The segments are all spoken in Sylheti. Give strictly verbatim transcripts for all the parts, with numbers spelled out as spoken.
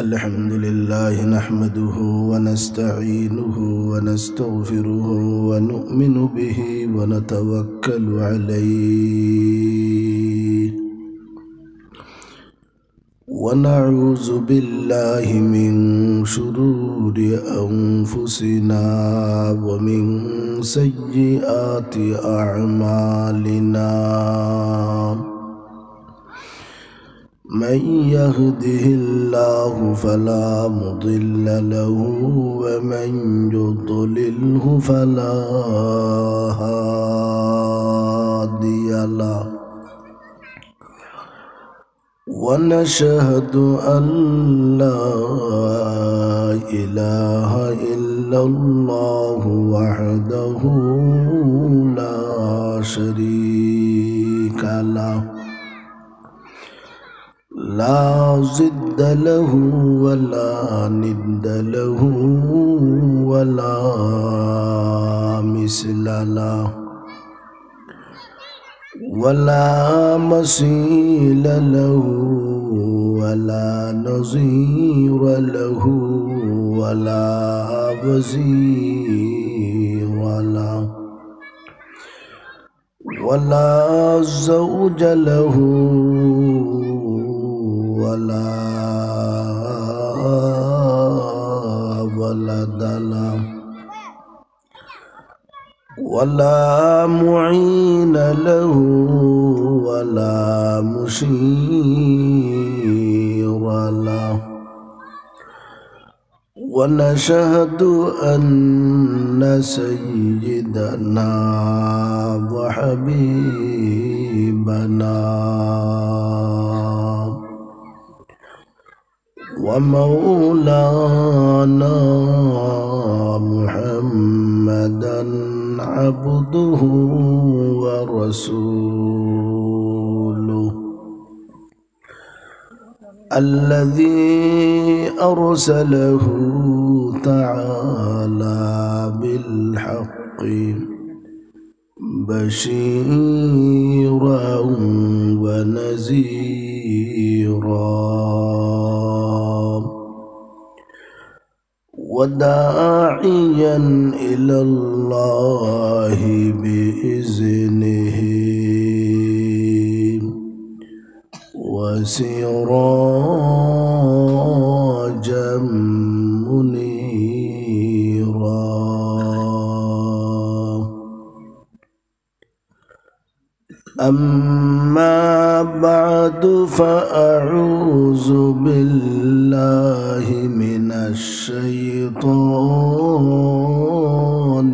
الحمد لله نحمده ونستعينه ونستغفره ونؤمن به ونتوكل عليه ونعوذ بالله من شرور أنفسنا ومن سيئات أعمالنا. من يهده الله فلا مضل له ومن يضلله فلا هادي له. ونشهد أن لا إله إلا الله وحده لا شريك له، لا ضد له ولا ند له ولا مثل له، ولا مثيل له، ولا نظير له، ولا وزير له، ولا زوج له، ولا ولد له، ولا معين له، ولا مشير له. ونشهد أن سيدنا وحبيبنا ومولانا محمدا عبده ورسوله، الذي أرسله تعالى بالحق بشيرا ونذيرا وداعيا إلى الله بإذنه وسراجا منيرا. أما بعد، فأعوذ بالله من الشيطان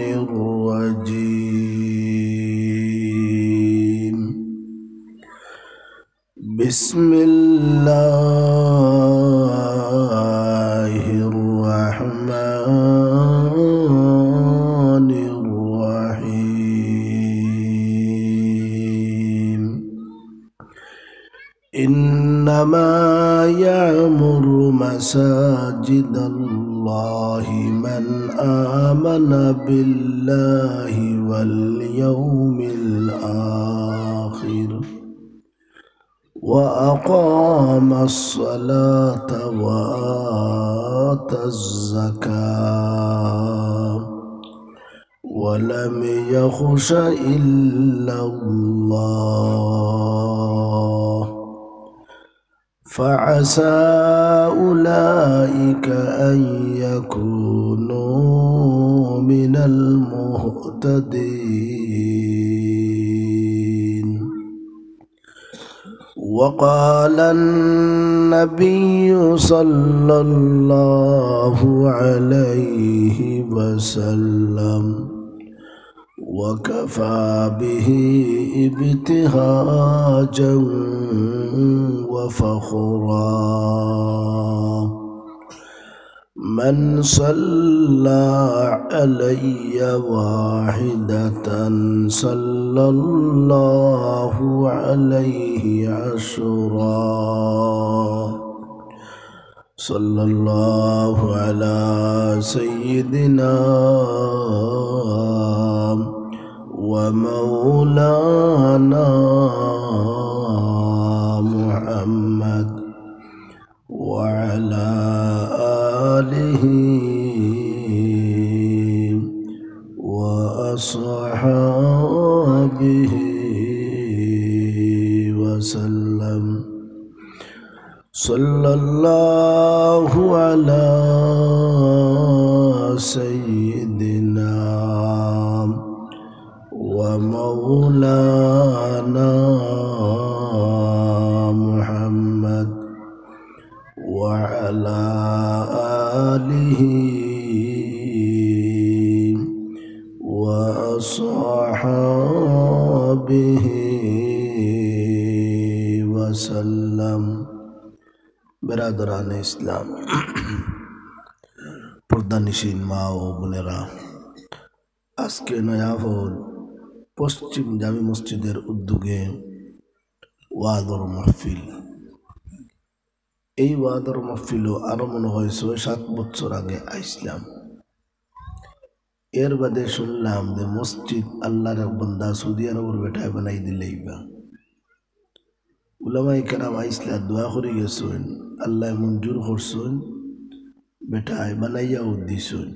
الرجيم. بسم الله الرحمن الرحيم. إنما يعمر مساجد الله من آمن بالله واليوم الآخر وأقام الصلاة وآتى الزكاة ولم يخش إلا الله فعسى أولئك أن يكونوا من المهتدين. وقال النبي صلى الله عليه وسلم: وكفى به ابتهاجا وفخرا من صلى علي واحدة صلى الله عليه عشرا. صلى الله على سيدنا ومولانا محمد وعلى آله وأصحابه وسلم. صلى الله على سيدنا ومولانا محمد وعلى آله وأصحابه وسلم. বেরাদরানে ইসলাম, পর্দানিশীন মা ও বোনেরা, আজকে নয়াপল্টন পশ্চিম জামি মসজিদের উদ্যোগে ওয়াজর মাহফিল। এই ওয়াজর মাহফিলও আরো মনে হয় ছয় সাত বছর আগে আইসলাম। এর বাদে শুনলাম যে মসজিদ আল্লাহর এক বান্দা সৌদি আরবর বেটায় বানাই দিলাইবা। উলামায়ে কেরাম আইসলা, দোয়া করি গেছইন, আল্লায় মঞ্জুর করছইন, বেটায় বানাইয়াও দিছইন।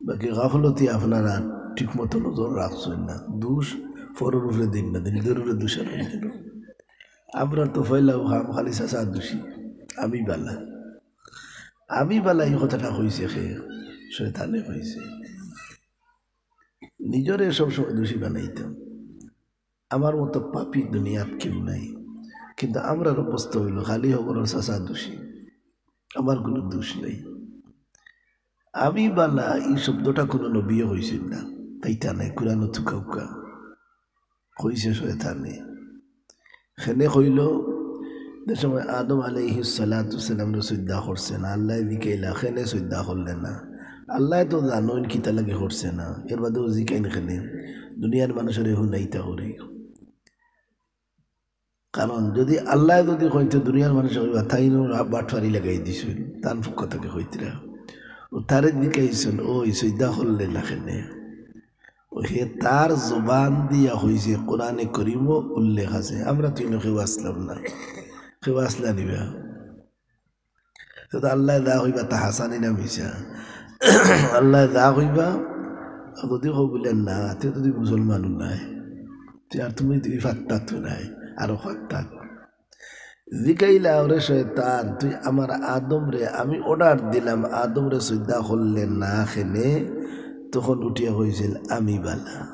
বাকি গাফলতি আপনারা ঠিকমতো নজর রাখছইন না, দোষ পরর উপরে দিন না, নিজর উপরে দোষারোপ দিন। আমরা তো পয়লাউ কাম খালি চাচা দোষী, আমি বালা, আমি বালা, এই কথাটা কইছে কে? শয়তানে কইছে। নিজরে সবসময় দোষী বানাইতাম। আমার মতো পাপী দুনিয়াত কেউ নাই, কিন্তু আমরার অবস্থা অইলো খালি হকলর চাচা দোষী, আমার কুনু দোষ নাই। আমি বালা এই শব্দটা কুনু নবীয়ে কইছইন না, পাইতা নাই, কুরআনো থুকা উকা কইছে শয়তানে। কেনে কইলো, যে সময় আদম আলাইহিস সালাতু সালামরে সইজদা করছে না, আল্লায় জিকাইলা, কেনে সইজদা করলে না? আল্লায় তো জানইন কিতা লাগি করছে না, এর বাদেও জিকাইন কেনে? দুনিয়ার মানুষরে হুনাইতা করি। কারণ যদি আল্লায় যদি কইন তে দুনিয়ার মানুষে কইবা, "তাইন বাটপারি লাগাই দিছইন, তান পক্ষ থাকি কইতরা।" ও তারে জিকাইছইন, "ওই সইজদা করলে না কেনে?" ও হে তার জবান দিয়া কইছে, কোরআনে করিমও উল্লেখ আছে। আমরা তো ইনো কেউ আছলাম না, কেউ আছলা নি বা? তে তো আল্লায় যা কইবা তা হাছা নি না মিছা? আল্লায় যা কইবা, আর যদি কও বুলে না, তে তো তুই মুসলমানও নায়, তে আর তুমি দুই ফাত্তাত তো নাই, আরো ফাত্তাত। জিকাইলা, "ওরে শয়তান, তুই আমার আদমরে, আমি order দিলাম আদমরে সইজদা করলে না কেনে?" তখন উঠিয়া কইছিল, "আমি বালা।"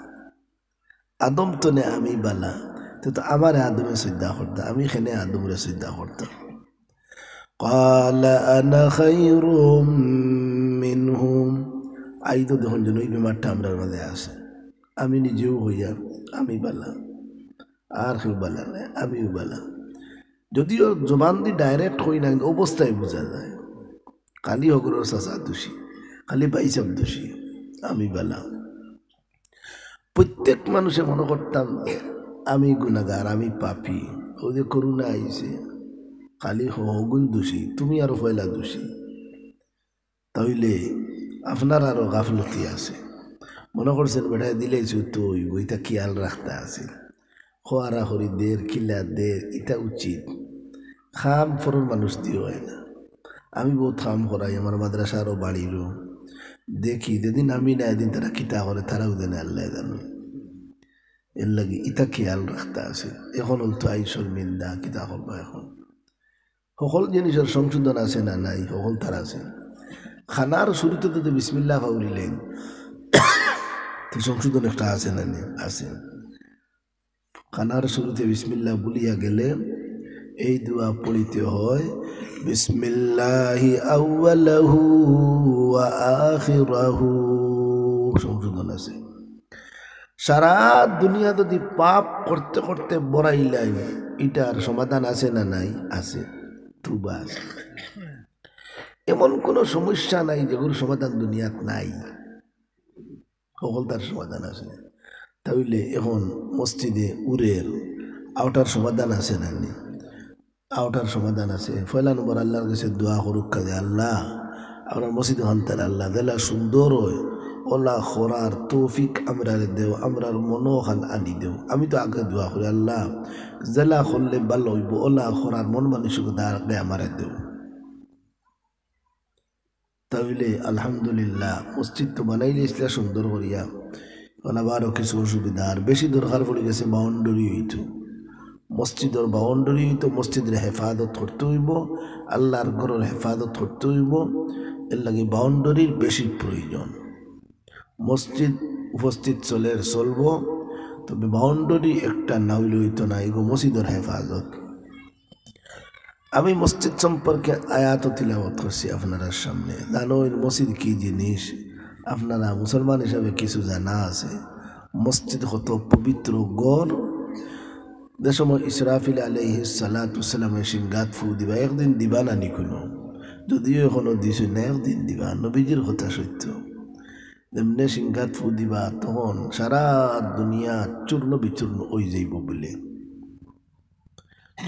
আদম তনে আমি বালা, তে তো আমারে আদমে সইজদা করতা, আমি কেনে আদমরে সইজদা করতাম? قال أنا خير منه। আই তো দেখইন যেন ওই বেমারটা আমরার মাঝে আছে। আমি নিজেও হইয়া, আমি বালা, আর কেউ বালা নাই, আমিও বালা। যদিও জবান দি direct কই না, কিন্তু অবস্থায় বুঝা যায়। খালি হকলর চাচা দোষী, খালি ভাইসাব দোষী, আমি বালা। প্রত্যেক মানুষে মনে করতাম যে আমি গুনাগার, আমি পাপী। ওই যে করোনা আইছে, খালি হগুন দোষী, তুমি আরো পয়লা দোষী। তাইলে আপনার আরো গাফলতি আছে। মনে করছেন বেটায় দিলাইছে তো ওই বইটা খেয়াল রাখতা আছে। খোয়ারা করি দের, কিলা দের, ইটা উচিত। কাম পরর মানুষ দিও হয় না। আমি বহুত কাম করাই, আমার মাদ্রাসারও বাড়িরও। দেখি, যেদিন আমি না, এদিন তারা কিতা করে, তারাও জানে, আল্লায় জানে। এর লাগি ইটা খেয়াল রাখতা আছে। এখন তো আই শর্মিন্দা, কিতা করবা এখন? হকল জিনিসর সংশোধন আছে না নাই? হকলতার আছে। খানার শুরুতে যদি বিসমিল্লাহ পড়িলাইন, তে সংশোধন একটা আছে না নি? আছে। খানার শুরুতে বিসমিল্লাহ ভুলিয়া গেলে এই দোয়া পড়িতে হয়, "বিসমিল্লাহি আউয়ালাহু ওয়া আখিরাহু।" সংশোধন আছে। সারা দুনিয়া যদি পাপ করতে করতে বড়াইলাই, ইটার সমাধান আছে না নাই? আছে, তুবা আছে। এমন কোনো সমস্যা নাই যেগুর সমাধান দুনিয়াত নাই, হকলতার সমাধান আছে। তাইলে এখন মসজিদে উরের আউটার সমাধান আছে না নি? আউটার সমাধান আছে। পয়লা নম্বর আল্লাহর কাছে দোয়া করুক কাজে, "আল্লাহ, আমরা মসজিদ খানতার আল্লাহ, যেলা সুন্দর হয়, ওলা করার তৌফিক আমরারে দেও, আমরার মনো খান আনি দেও।" আমি তো আগে দোয়া করি, "আল্লাহ, যেলা করলে ভালো হইব, ওলা করার মন মানসিকতা আগে আমারে দেও।" তাইলে আলহামদুলিল্লাহ, মসজিদ তো বানাইলাইছলা সুন্দর করিয়া, এখন আবারও কিছু অসুবিধা, আর বেশি দরকার পড়ি গেছে বাউন্ডারি অইতো। মসজিদর বাউন্ডারি অইতো, মসজিদর হেফাজত করতে অইবো, আল্লার ঘরর হেফাজত করতে অইবো, এরলাগি বাউন্ডারির বেশি প্রয়োজন। মসজিদ উপস্থিত চলের, চলবো, তবে বাউন্ডারি একটা না অইলে অইতো না, এগু মসজিদর হেফাজত। আমি মসজিদ সম্পর্কে আয়াত তিলাওয়াত করছি আপনারার সামনে। জানইন মসজিদ কি জিনিস? আপনারা মুসলমান হিসাবে কিছু জানা আছে? মসজিদ কত পবিত্র ঘর। যে সময় ইসরাফিল আলাইহিস সালাতু ওয়াস সালামে সিংহাত ফু দিবা, একদিন দিবা না নি কুনু? যদিও এখনো দিছে না, একদিন দিবা, নবীজির কথা সত্য। যেমনে সিংহাত ফু দিবা, তখন সারা দুনিয়া চূর্ণ বিচূর্ণ অই যাইবো বুলে।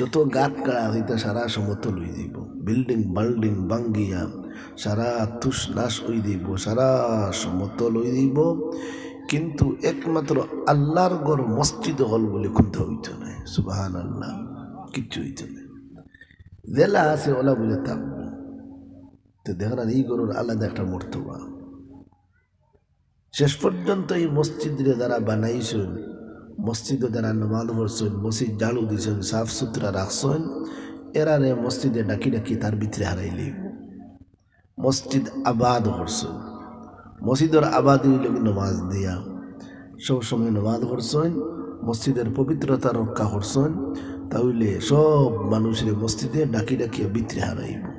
যত গাত গাড়া আছে, ইতা সারা সমতল অই যাইবো। বিল্ডিং বাল্ডিং ভাঙ্গিয়া সারা তুষ নাশ অই যাইবো, সারা সমতল অই যাইবো। কিন্তু একমাত্র আল্লার ঘর মসজিদ অকল বুলে কুন্তা অইতো নায়। সুবহানাল্লাহ, কিচ্ছু অইতো নায়। যেলা আছে অলা বুলে থাকবো। তো দেখরা, ই ঘরর আলাদা একটা মর্তবা। শেষ পর্যন্ত ই মসজিদরে যারা বানাইছইন, মসজিদো যারা নমাজ পড়ছইন, মসজিদ ঝাড়ু দিছইন, সাফ সুতরা রাখছইন, এরারে মসজিদে ডাকি ডাকি তার ভিতরে হারাইলাইবো। মসজিদ আবাদ করছইন, মসজিদর আবাদি অইলো গি নমাজ দিয়া, সব সময় নমাজ পড়ছইন, মসজিদর পবিত্রতা রক্ষা করছইন, তাইলে সব মানুষরে মসজিদে ডাকি ডাকি ভিতরে হারাইবো।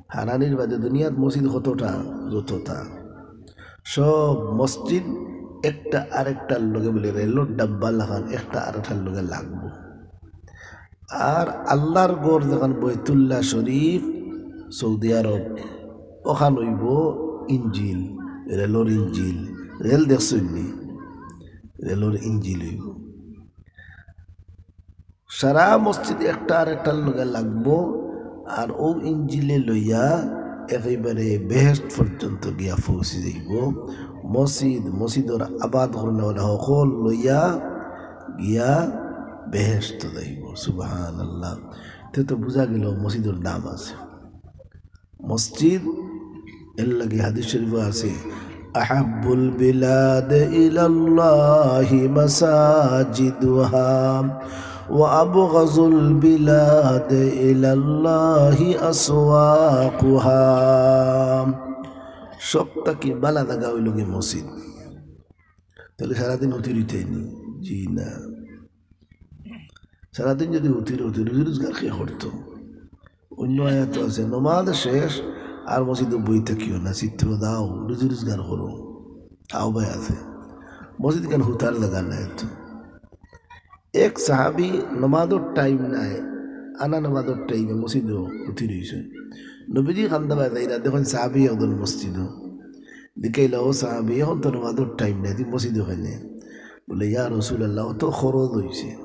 হারানির বাদে দুনিয়াত মসজিদ কতটা, যতটা, সব মসজিদ একটা আরেকটার লগে বুলে রেলর ডাব্বা লাখান একটা আরেকটার লগে লাগবো। আর আল্লার ঘর যেখান বাইতুল্লাহ শরীফ, সৌদি আরব, অখান অইবো ইঞ্জিল, রেলর ইঞ্জিল। রেল দেখছইন নি? রেলর ইঞ্জিল অইবো। সারা মসজিদ একটা আরেকটার লগে লাগবো, আর অউ ইঞ্জিলে লইয়া একেবারে বেহেশত পর্যন্ত গিয়া পৌঁছি যাইবো। মসজিদ, মসজিদর আবাদ করনেওয়ালা হকল লইয়া গিয়া বেহেশত যাইবো। সুবহানাল্লাহ। তে তো বুঝা গেল মসজিদর দাম আছে। মসজিদ, এরলাগি হাদিস শরীফো আছে, "আহাব্বুল বিলাদ ইলাল্লাহি মাসাজিদুহা, ওয়া আবগাযুল বিলাদ ইলাল্লাহি আসওয়াকুহা।" সব থাকি ভালা জাগা অইলো গি মসজিদ। তাইলে সারাদিন হুতি রইতায় নি? জি না। সারাদিন যদি হুতি রইতে, রুজি রোজগার কে করতো? অন্য আয়াত আছে, নমাজ শেষ আর মসজিদো বই থাকিও না, চিত্র দাও, রুজি রোজগার করো, তাও ভাই আছে। মসজিদ কেন হুতার লাগা না এত? এক সাহাবি নমাজর টাইম নাই, আনা নমাজর টাইমে মসজিদো হুতি রইছে। নবীজি কান্দা বায় যাইরা, দেখইন সাহাবি একজন মসজিদো। জিকাইলা, "ও সাহাবি, এখন তো নমাজর টাইম নাই, তুই মসজিদো কেনে?" বুলে, "ইয়া রাসূলুল্লাহ, অত খরচ অইছে,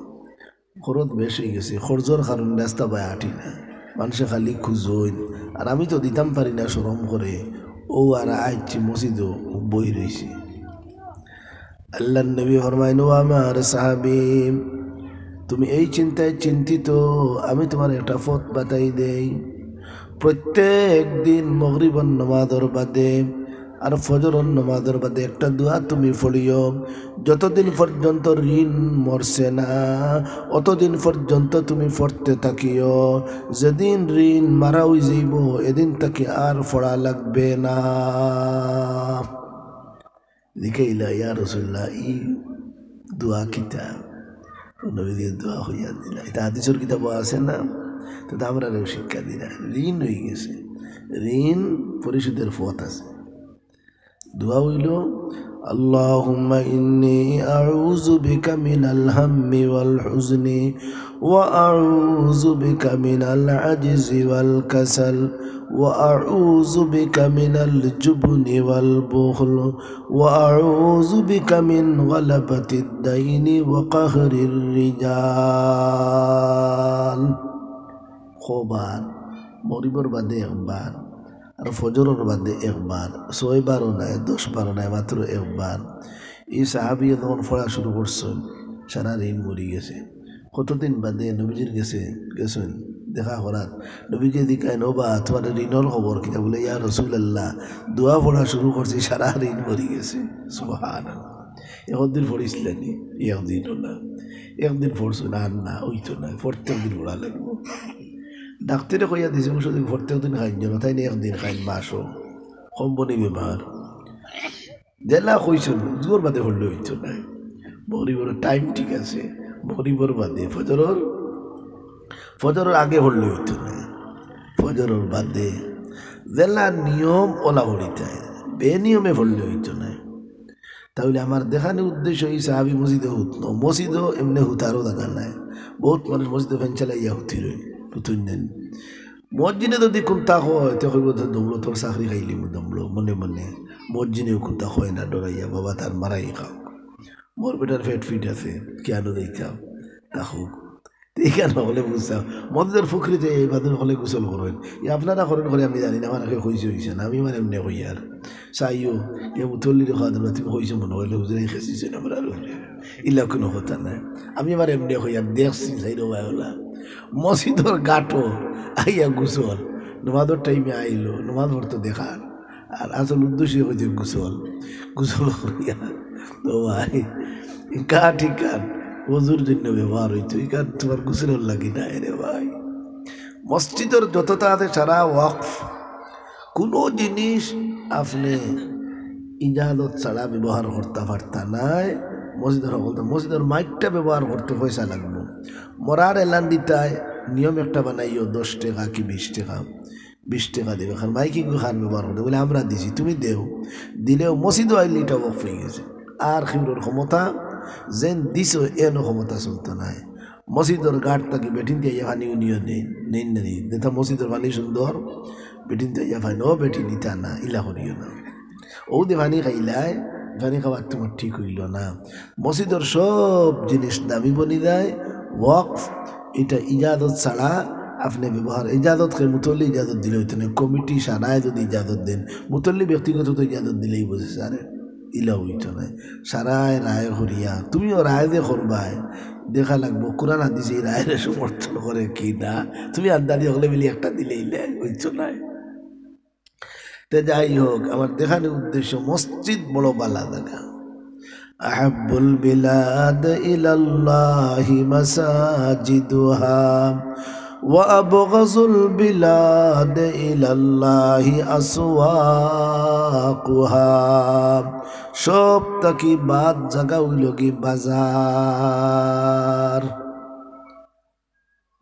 খরচ বেশ অই গেছে, খরচর কারণে রাস্তা বায় আটি না, মানষে খালি খুজইন, আর আমি তো দিতাম পারি না শরম করে, অউ আর আইছি মসজিদো বই রইছি।" আল্লার নবী ফরমাইন, "ও আমার সাহাবি, তুমি এই চিন্তায় চিন্তিত, আমি তুমার একটা পথ বাতাই দেই। প্রত্যেক দিন মাগরিবর নমাজর বাদে আর ফজরর নমাজর বাদে একটা দোয়া তুমি পড়িও। যতদিন পর্যন্ত ঋণ মরছে না, অতদিন পর্যন্ত তুমি পড়তে থাকিও। যেদিন ঋণ মারা অই যাইবো, এদিন থাকি আর পড়া লাগবে না।" জিকাইলা, "ইয়া রাসূলুল্লাহ, ই দোয়া কিতা?" নবীজিয়ে দোয়া কইয়া দিলা। ইটা হাদিসর কিতাবো আছে না? তো আমরারেও শিক্ষা দিলা। ঋণ অই গেছে, ঋণ পরিশোধর পথ আছে। দোয়া অইলো, "আল্লাহুম্মা ইন্নী আউযু বিকা মিনাল হাম্মি ওয়াল হুজনি, ওয়া আউযু বিকা মিনাল আজজি ওয়াল কাসাল, ওয়া আউযু বিকা মিনাল জুবনি ওয়াল বুখল, ওয়া আউযু বিকা মিন গালাবাতিদ দাইনি ওয়া কাহরির রিজাল।" কয়বার? মাগরিবর বাদে একবার, আর ফজরর বাদে একবার। ছয় বারও নায়, দশ বারও নায়, মাত্র একবার। ই সাহাবিয়ে যখন পড়া শুরু করছইন, সারা ঋণ মরি গেছে। কতদিন বাদে নবীজির গেছে গেছইন, দেখা করার। নবীজিয়ে জিকাইন, "ও বা, তুমার ঋণর খবর কিতা?" বলে, "ইয়া রাসূলুল্লাহ, দোয়া পড়া শুরু করছি, সারা ঋণ ভরি গেছে।" সুবহানাল্লাহ। একদিন পড়ছিলা নি? একদিনও না। একদিন পড়ছো না, আর না, অইতো না, প্রত্যেক দিন পড়া লাগবো। ডাক্তারে কইয়া দিছে, ঔষধ প্রত্যেক দিন খাইন যেন, তাইন একদিন খাইন, মাসও কমবো নি বেমার। যেলা কইছইন, জোহর বাদে পড়লে অইতো না। মগরিবর টাইম ঠিক আছে, মগরিবর বাদে, ফজরর, ফজরর আগে পড়লে অইতো না, ফজরর বাদে। যেলা নিয়ম ওলা পড়িতায়, বেনিয়মে পড়লে অইতো না। তাইলে আমার দেখানির উদ্দেশ্য অউ সাহাবি মসজিদো হুতইন, মসজিদো এমনে হুতারও জাগা নাই। বউত মানুষ মসজিদো ফ্যান চালাইয়া হুতি রইন, হুতইন না নি। মুয়াজ্জিনে যদি কুন্তা কয়, তে কইবো, "তো দমলো, তোর চাকরি খাইলিমু দমলো", মনে মনে। মুয়াজ্জিনেও কুন্তা কয় না ডরাইয়া, "বাবা, তার মারাই খাউক, মোর বেটার পেট ফিট আছে, কিয়ানো যাইতাম, থাকুক।" তে ইখান হকলে বুঝতাম। মসজিদর ফুকরিতে এই বাদে হকলে গোসল করইন। ই আপনারা করইন করে আমি জানি না, আমার কেউ কইছে অইছে না, আমি আমার এমনে কইয়ার। চাইও, ই মুতল্লিরে কওয়া দরকার, তুমি কইছো মনে অইলে হুজুরে খেসিছে না আমরার উপরে। ইলা কুনু কথা নায়। আমি আমার এমনে কইয়ার, দেখছি, চাইরো ভাই ওলা। মসজিদর ঘাটো আইয়া গোসল, নমাজর টাইমে আইলো, নমাজ পড়তো দেখার। আর আসল উদ্দেশ্য অইছে গোসল। গোসল করিয়া, তো ভাই, ঘাট ইখান অজুর জন্য ব্যবহার অইতো, ইখান তুমার গোসলর লাগি নায় রে ভাই। মসজিদর যততা আছে সারা ওয়াকফ, কুনু জিনিস আপনে ইজাজত ছাড়া ব্যবহার করতা পারতা নায়। মসজিদর হকলতা, মসজিদর মাইকটা ব্যবহার করতে পয়সা লাগবো। মরার এলান দিতায় নিয়ম একটা বানাইও, দশ টেকা কি বিশ টেকা, বিশ টেকা দিবে। কারণ মাইকিং কার ব্যবহার করে, বলে, "আমরা দিছি, তুমি দেও।" দিলেও মসজিদো আইলে ইটা ওয়াকফ অইগেছে। আর কেউরর ক্ষমতা, যেন দিছো, এনও ক্ষমতা চলতো নায়। মসজিদর ঘাট থাকি বেটিন্তে আইয়া পানি উনিও নেইন, নেইন না নি। যেতা মসজিদর পানি সুন্দর, বেটিন্তে আইয়া পানি, ও বেটিন, ইতা না, ইলা করিও না। অউ দে পানি খাইলায়, পানি খাওয়ার তুমার ঠিক অইলো না। মসজিদর সব জিনিস দামি বনি যায়, ওয়াকফ, ইটা ইজাজত ছাড়া আপনে ব্যবহার, ইজাজত কে মুতল্লি ইজাজত দিলে অইতো নায়, কমিটি সারায় যদি ইজাজত দেইন, মুতল্লি ব্যক্তিগত তো ইজাজত দিলেই বুঝে সারে, ইলা অইতো নায়। সারায় রায় করিয়া, তুমিও রায় যে করবায়, দেখা লাগবো কোরআন হাদিসে ই রায়রে সমর্থন করে কি না, তুমি আন্দাজি হকলে মিলি একটা দিলেই লে, বুঝছো না? তে যাই হোক, আমার দেখানির উদ্দেশ্য মসজিদ বড় বালা জাগা। أحب البلاد إلى الله مساجدها وأبغض البلاد إلى الله أسواقها। সব থাকি বাদ জাগা অইলো গি বাজার।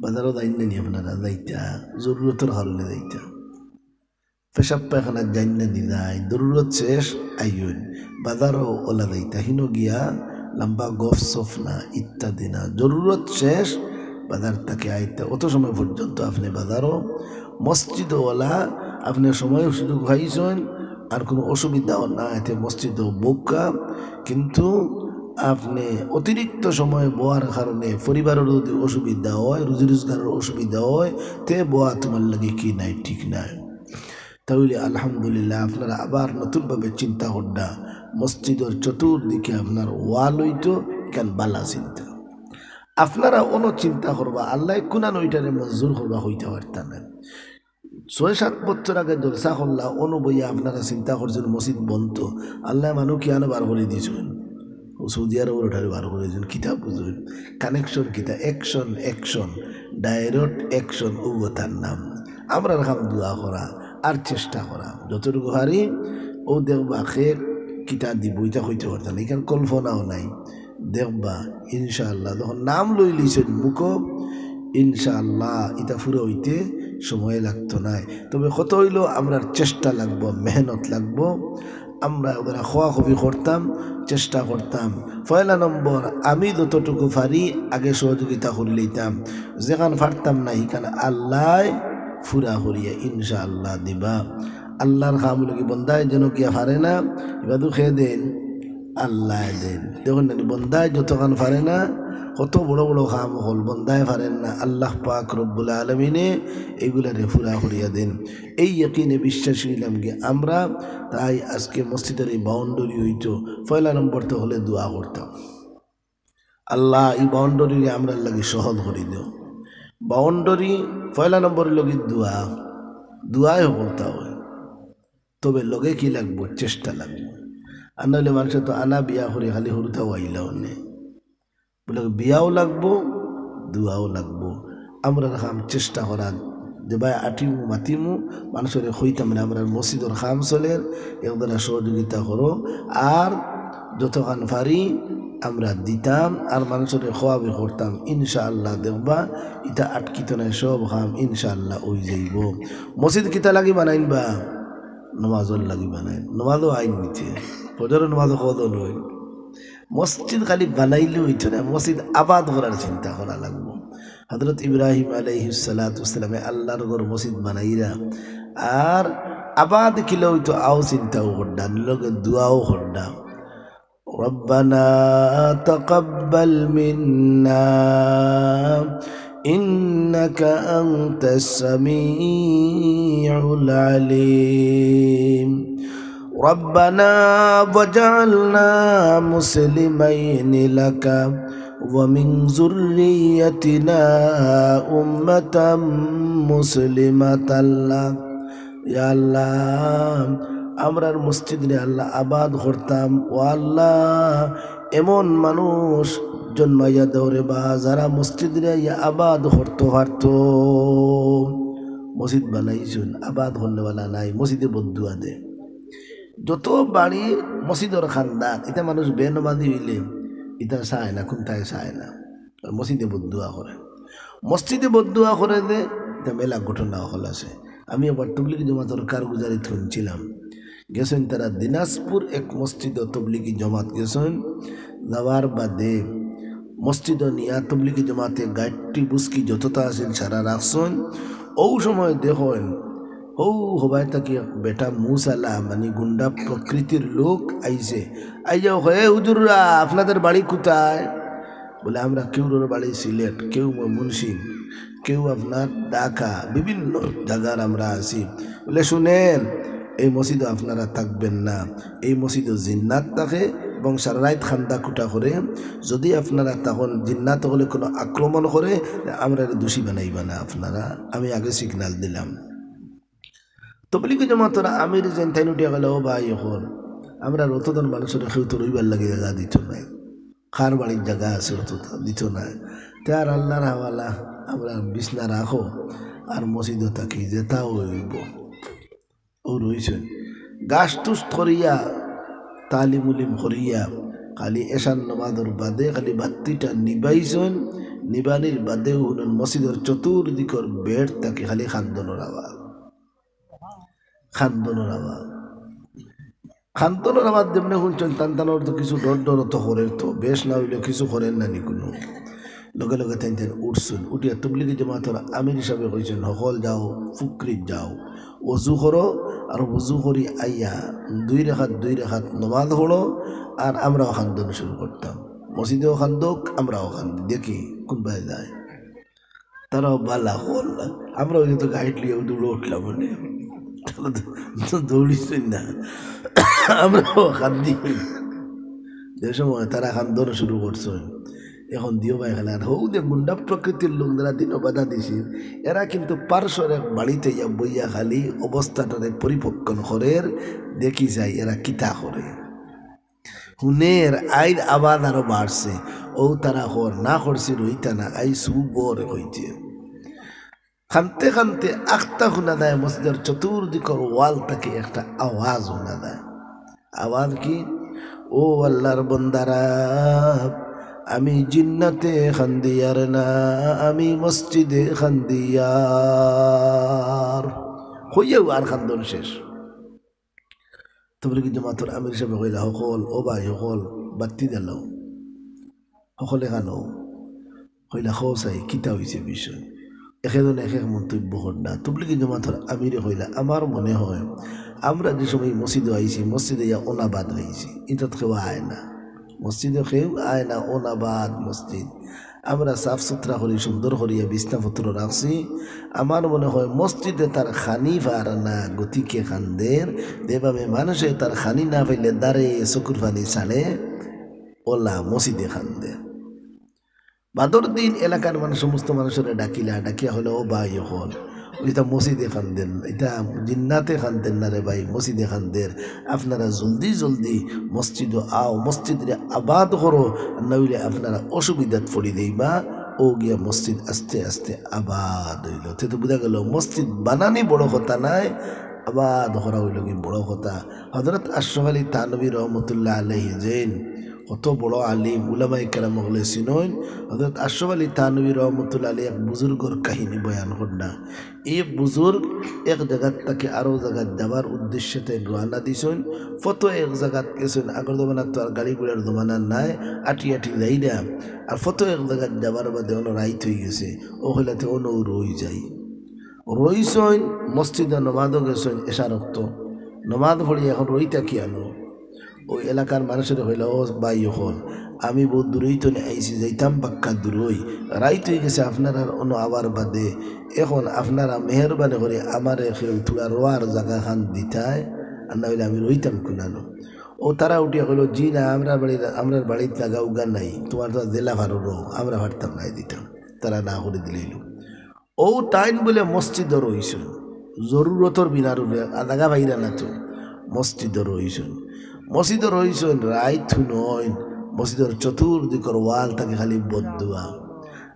বাজারো যাইন না নি আপনারা? যাইতা, জরুরতর কারণে যাইতা। পেশাব পায়খানা যাইন না নি? যাইন, জরুরত শেষ আইন। বাজারো ওলা যাইতা, হিনো গিয়া লম্বা গফ সফ না, ইত্যাদি না, জরুরত শেষ বাজার থাকি আইতা। অত সময় পর্যন্ত আপনে বাজারো, মসজিদো ওলা, আপনে সময় সুযোগ পাইছইন, আর কুনু অসুবিধাও না, এতে মসজিদো বউক্কা, কিন্তু আপনে অতিরিক্ত সময় বওয়ার কারণে পরিবারর যদি অসুবিধা অয়, রুজি রোজগারর অসুবিধা অয়, তে বওয়া তুমার লাগি কি নায়, ঠিক নায়। তাইলে আলহামদুলিল্লাহ, আপনারা আবার নতুনভাবে চিন্তা কররা, মসজিদর চতুর্দিকে আপনার ওয়াল অইতো, ইখান বালা চিন্তা। আপনারা অনো চিন্তা করবা, আল্লায় কুনান ওইটারে মঞ্জুর করবা, কইতা পারতা না। ছয় সাত বছর আগে জলসা করলা, অনো বইয়া আপনারা চিন্তা করছইন মসজিদ বন্ধ, আল্লায় মানুষ কিয়ানো বার করি দিছইন, ও সৌদি আরবর ওটারে বার করি দিছইন, কিতা বুঝইন, কানেকশন কিতা, অ্যাকশন, অ্যাকশন, ডাইরেক্ট অ্যাকশন, ও তার নাম। আমরার কাম দোয়া করা আর চেষ্টা করা, যতটুকু পারি। ও দেখবা, খে কিতা দিব, ইটা কইতে পারতাম না, ইখান কল্পনাও নাই। দেখবা, ইনশাআল্লাহ, যখন নাম লইলিছইন মুখো, ইনশাআল্লাহ, ইটা পুরা অইতে সময় লাগতো নায়। তবে কথা অইলো, আমরার চেষ্টা লাগবো, মেহনত লাগবো। আমরা ওগুলা খোয়াখুবি করতাম, চেষ্টা করতাম। পয়লা নম্বর, আমি যতটুকু পারি আগে সহযোগিতা করি লইতাম, যেখান পারতাম না, হিখান আল্লায় পুরা করিয়া ইনশাআল্লাহ দিবা। আল্লার কাম লাগি বন্দায় যেন গিয়া পারে না, ইবাদু খে দেন, আল্লায় দেন। দেখইন না নি, বন্দায় যতখান পারে না, কত বড় বড় কাম অকল বন্দায় পারের না, আল্লাহ পাক রব্বুল আলামিনে এগুলারে পুরা করিয়া দেন। এই ইয়াকিনে বিশ্বাসী অইলাম গি আমরা, তাই আজকে মসজিদর এই বাউন্ডারি অইতো, পয়লা নম্বর তো হকলে দোয়া করতাম, "আল্লাহ, এই বাউন্ডারিরে আমরার লাগি সহজ করি দেও।" বাউন্ডারি পয়লা নম্বর অইলো গি দোয়া। দোয়ায় হকলতা অয়, তবে লগে কি লাগবো? চেষ্টা লাগবো। আর নাইলে মানষে তো আনা বিয়া করি খালি হুরুতাও আইলা অনে। বুলে, বিয়াও লাগবো, দোয়াও লাগবো। আমরার কাম চেষ্টা করা, যেবায় আটিমু মাতিমু, মানষরে কইতাম না, আমরার মসজিদর কাম চলের, একদারা সহযোগিতা করো। আর যতখান পারি আমরা দিতাম, আর মানষরে খোয়াবি করতাম। ইনশাআল্লাহ দেখবা, ইতা আটকিতো নায়, সব কাম ইনশাআল্লাহ অই যাইবো। মসজিদ কিতা লাগি বানাইন বা? নমাজর লাগি বানাইন। নমাজও আইন নিচে, ফজরর নমাজও কদল অইন। মসজিদ খালি বানাইলে অইতো না, মসজিদ আবাদ করার চিন্তা করা লাগবো। হযরত ইব্রাহিম আলাইহিস সালাতু ওয়াস সালামে আল্লাহর ঘর মসজিদ বানাইরা, আর আবাদ কিলা অইতো আও চিন্তাও করডা, লগে দোয়াও করডা। ربنا تقبل منا إنك أنت السميع العليم. ربنا واجعلنا مسلمين لك ومن ذريتنا أمة مسلمة لك. ইয়া আল্লাহ, আমরার মসজিদরে আল্লাহ আবাদ করতাম। ও আল্লাহ, এমন মানুষ জন্মাইয়া দেও রে বা, যারা মসজিদরে ইয়া আবাদ করতো পারতো। মসজিদ বানাইছইন, আবাদ করনেওয়ালা নাই, মসজিদে বদদোয়া দে। যত বাড়ি মসজিদর কান্দাত, ইতা মানুষ বেনমাজি অইলে ইতা চায় না, কুন্তায় চায় না, মসজিদে বদদোয়া করে। মসজিদে বদদোয়া করে দে, ইতা মেলা ঘটনা অকল আছে। আমি একবার তবলিগি জমাতর কারগুজারিত হুনছিলাম, গেছইন তারা দিনাজপুর এক মসজিদো তবলিগি জমাত গেছইন, যাওয়ার বাদে মসজিদো নিয়া তবলিগি জমাতে গাইট্টি বুসকি যততা আছিল সারা রাখছইন। অউ সময় দেখইন, হউ হবায় থাকি এক বেটা মুসালা, মানে গুন্ডা প্রকৃতির লোক আইছে। আইয়া কয়, "এ হুজুররা, আপনাদের বাড়ি কোথায়?" বুলে, "আমরা কেউর বাড়ি সিলেট, কেউ ময়মনসিংহ, কেউ আপনার ঢাকা, বিভিন্ন জাগার আমরা আছি।" বুলে, "শুনেন, এই মসজিদো আপনারা থাকবেন না, এই মসজিদো জিন্নাত থাকে এবং সারা রাইত কান্দা-কুটা করে। যদি আপনারা তখন জিন্নাত অকলে কোনো আক্রমণ করে, আমরারে দোষী বানাইবা না আপনারা, আমি আগে সিগনাল দিলাম।" তবলিগি জমাতর আমির যেন তাইন উঠিয়া কইলা, "ও ভাই অকল, আমরার অতজন মানষরে কেউ তো রইবার লাগি জাগা দিতো নায়, কার বাড়ির জাগা আছে অততা দিতো নায়, তে আর আল্লাহর হাওয়ালা, আমরার বিছনা রাখো, আর মসজিদো থাকি, যেতা অইবো।" অউ রইছইন। গাছ-টুস করিয়া, তালিম-উলিম করিয়া, খালি এশার নমাজর বাদে খালি বাত্তিটা নিবাইছইন, নিবানির বাদে হুনইন মসজিদর চতুর্দিকর বেড় থাকি খালি কান্দনর আওয়াজ। কান্দনর আওয়াজ। কান্দনর আওয়াজ যেমনে হুনছইন, তান তানর তো কিছু ডর ডর তো করের তো, বেশ না অইলে কিছু করের না নি কুনু। লগে লগে তাইন তাইন উঠছইন, উঠিয়া তবলিগি জমাতর আমির সাবে কইছইন, "হকল যাও, ফুকরিত যাও, অজু করো, আর অজু করি আইয়া দুই রেকাত দুই রেকাত নমাজ পড়ো, আর আমরাও কান্দন শুরু করতাম। মসজিদেও কান্দউক, আমরাও কান্দি, দেখি কুনবায় যায়।" তারাও বালা অকল, আমরাও কিন্তু গাইট লইয়া দৌড়ো উঠলাম, মানে, তারা তো দৌড়িছইন না, আমরাও কান্দি। যে সময় তারা কান্দন শুরু করছইন, এখন দিও ভাই খালি আর হউ যে গুন্ডা প্রকৃতির লোক যারা দিনও বাধা দিছিল, এরা কিন্তু পার্শ্বর এক বাড়িত ইয়া বইয়া খালি অবস্থাটারে পরিপক্কন করের, দেখি যাই এরা কিতা করে। হুনের আইর আওয়াজ আরো বাড়ছে। অউ তারা কর না করছি রইতা না, আই সুবর কইতে। কানতে কানতে আখতা হুনা যায়, মসজিদর চতুর্দিকর ওয়াল থাকি একটা আওয়াজ হুনা যায়। আওয়াজ কি? "ও আল্লাহর বন্দারা, আমি জিন্নাতে কান্দিয়ার না, আমি মসজিদে কান্দিয়ার।" কইয়াউ আর কান্দন শেষ। তবলিগি জমাতর আমির সাবে কইলা, "হকল, ও ভাই হকল, বাত্তি জ্বালাও, হকলে কানো।" কইলা, "কও চাই, কিতা অইছে বিষয়?" এক একজনে এক এক মন্তব্য করলা। তবলিগি জমাতর আমিরে কইলা, "আমার মনে হয় আমরা যে সময় মসজিদো আইছি, মসজিদে ইয়া অনাবাদ অইছে, ইতাত কেউ আয় না, মসজিদে কেউ আয় না, অনাবাদ মসজিদ।" আমরা সাফ সুতরা করি, সুন্দর করিয়া বিছনাপত্র রাখছি। আমার মনে হয় মসজিদে তার খানি পার না, গতিকে কান্দের। যেভাবে মানুষে তার খানি না পাইলে দারে চকুর পানি ছাড়ে, অলা মসজিদে কান্দে। বাদর দিন এলাকার মানুষ, সমস্ত মানুষরে ডাকিলা, ডাকিয়া কইলা, "ও ভাই অকল, ইতা মসজিদে কান্দের না, ইতা জিন্নাতে কান্দের না রে ভাই, মসজিদে কান্দের। আপনারা জলদি জলদি মসজিদো আও, মসজিদরে আবাদ করো, না অইলে আপনারা অসুবিধাত পড়ি যাইবা।" অউ গিয়া মসজিদ আস্তে আস্তে আবাদ অইলো। তে তো বুঝা গেলো মসজিদ বানানি বড় কথা নায়, আবাদ করা অইলো গি বড় কথা। হযরত আশরাফ আলী থানভী রহমতুল্লাহ আলাইহি যেইন কত বড় আলিম, উলামায়ে কেরাম অকলে চিনইন। হযরত আশরাফ আলী থানভী রহমতুল্লাহ আলাইহি এক বুজুর্গর কাহিনী বয়ান কররা। এই বুজুর্গ এক জাগাত থাকি আরো জাগাত যাওয়ার উদ্দেশ্যে তাইন রওয়ানা দিছইন। পথো এক জাগাত গেছইন, আগর জমানাত তো আর গাড়ি ঘোড়ার জমানা নাই, আটি আটি যাইরা। আর পথো এক জাগাত যাওয়ার বাদে অনো রাইত অইগেছে, অউ কইলা তে অনো রই যাই। রইছইন, মসজিদো নমাজো গেছইন, এশার অক্ত। নমাজ পড়িয়া এখন রইতা কিয়ানো? অউ এলাকার মানুষরে কইলা, "ও ভাই অকল, আমি বউত দূরই তো নি আইছি, যাইতাম বাক্কা দূরই। রাইত অইগেছে আপনারার অনো আওয়ার বাদে। এখন আপনারা মেহেরবানি করি আমারে কেউ থুড়া রওয়ার জাগাখান দিতায়, আর না অইলে আমি রইতাম কুনানো।" অউ তারা উঠিয়া কইলো, "জি না, আমরার বাড়িত, আমরার বাড়িত জাগা উগা নাই, তুমার তো জেলা ফারো রও, আমরা পারতাম নায় দিতাম।" তারা না করি দিলাইলো। অউ তাইন বুলে মসজিদো রইছইন, জরুরতর বিনার উপরে, আর জাগা পাইরা না তো, মসজিদো রইছইন। মসজিদো রইছইন, রাইত হুনইন, মসজিদর চতুর্দিকর ওয়াল থাকি খালি বদদুয়া।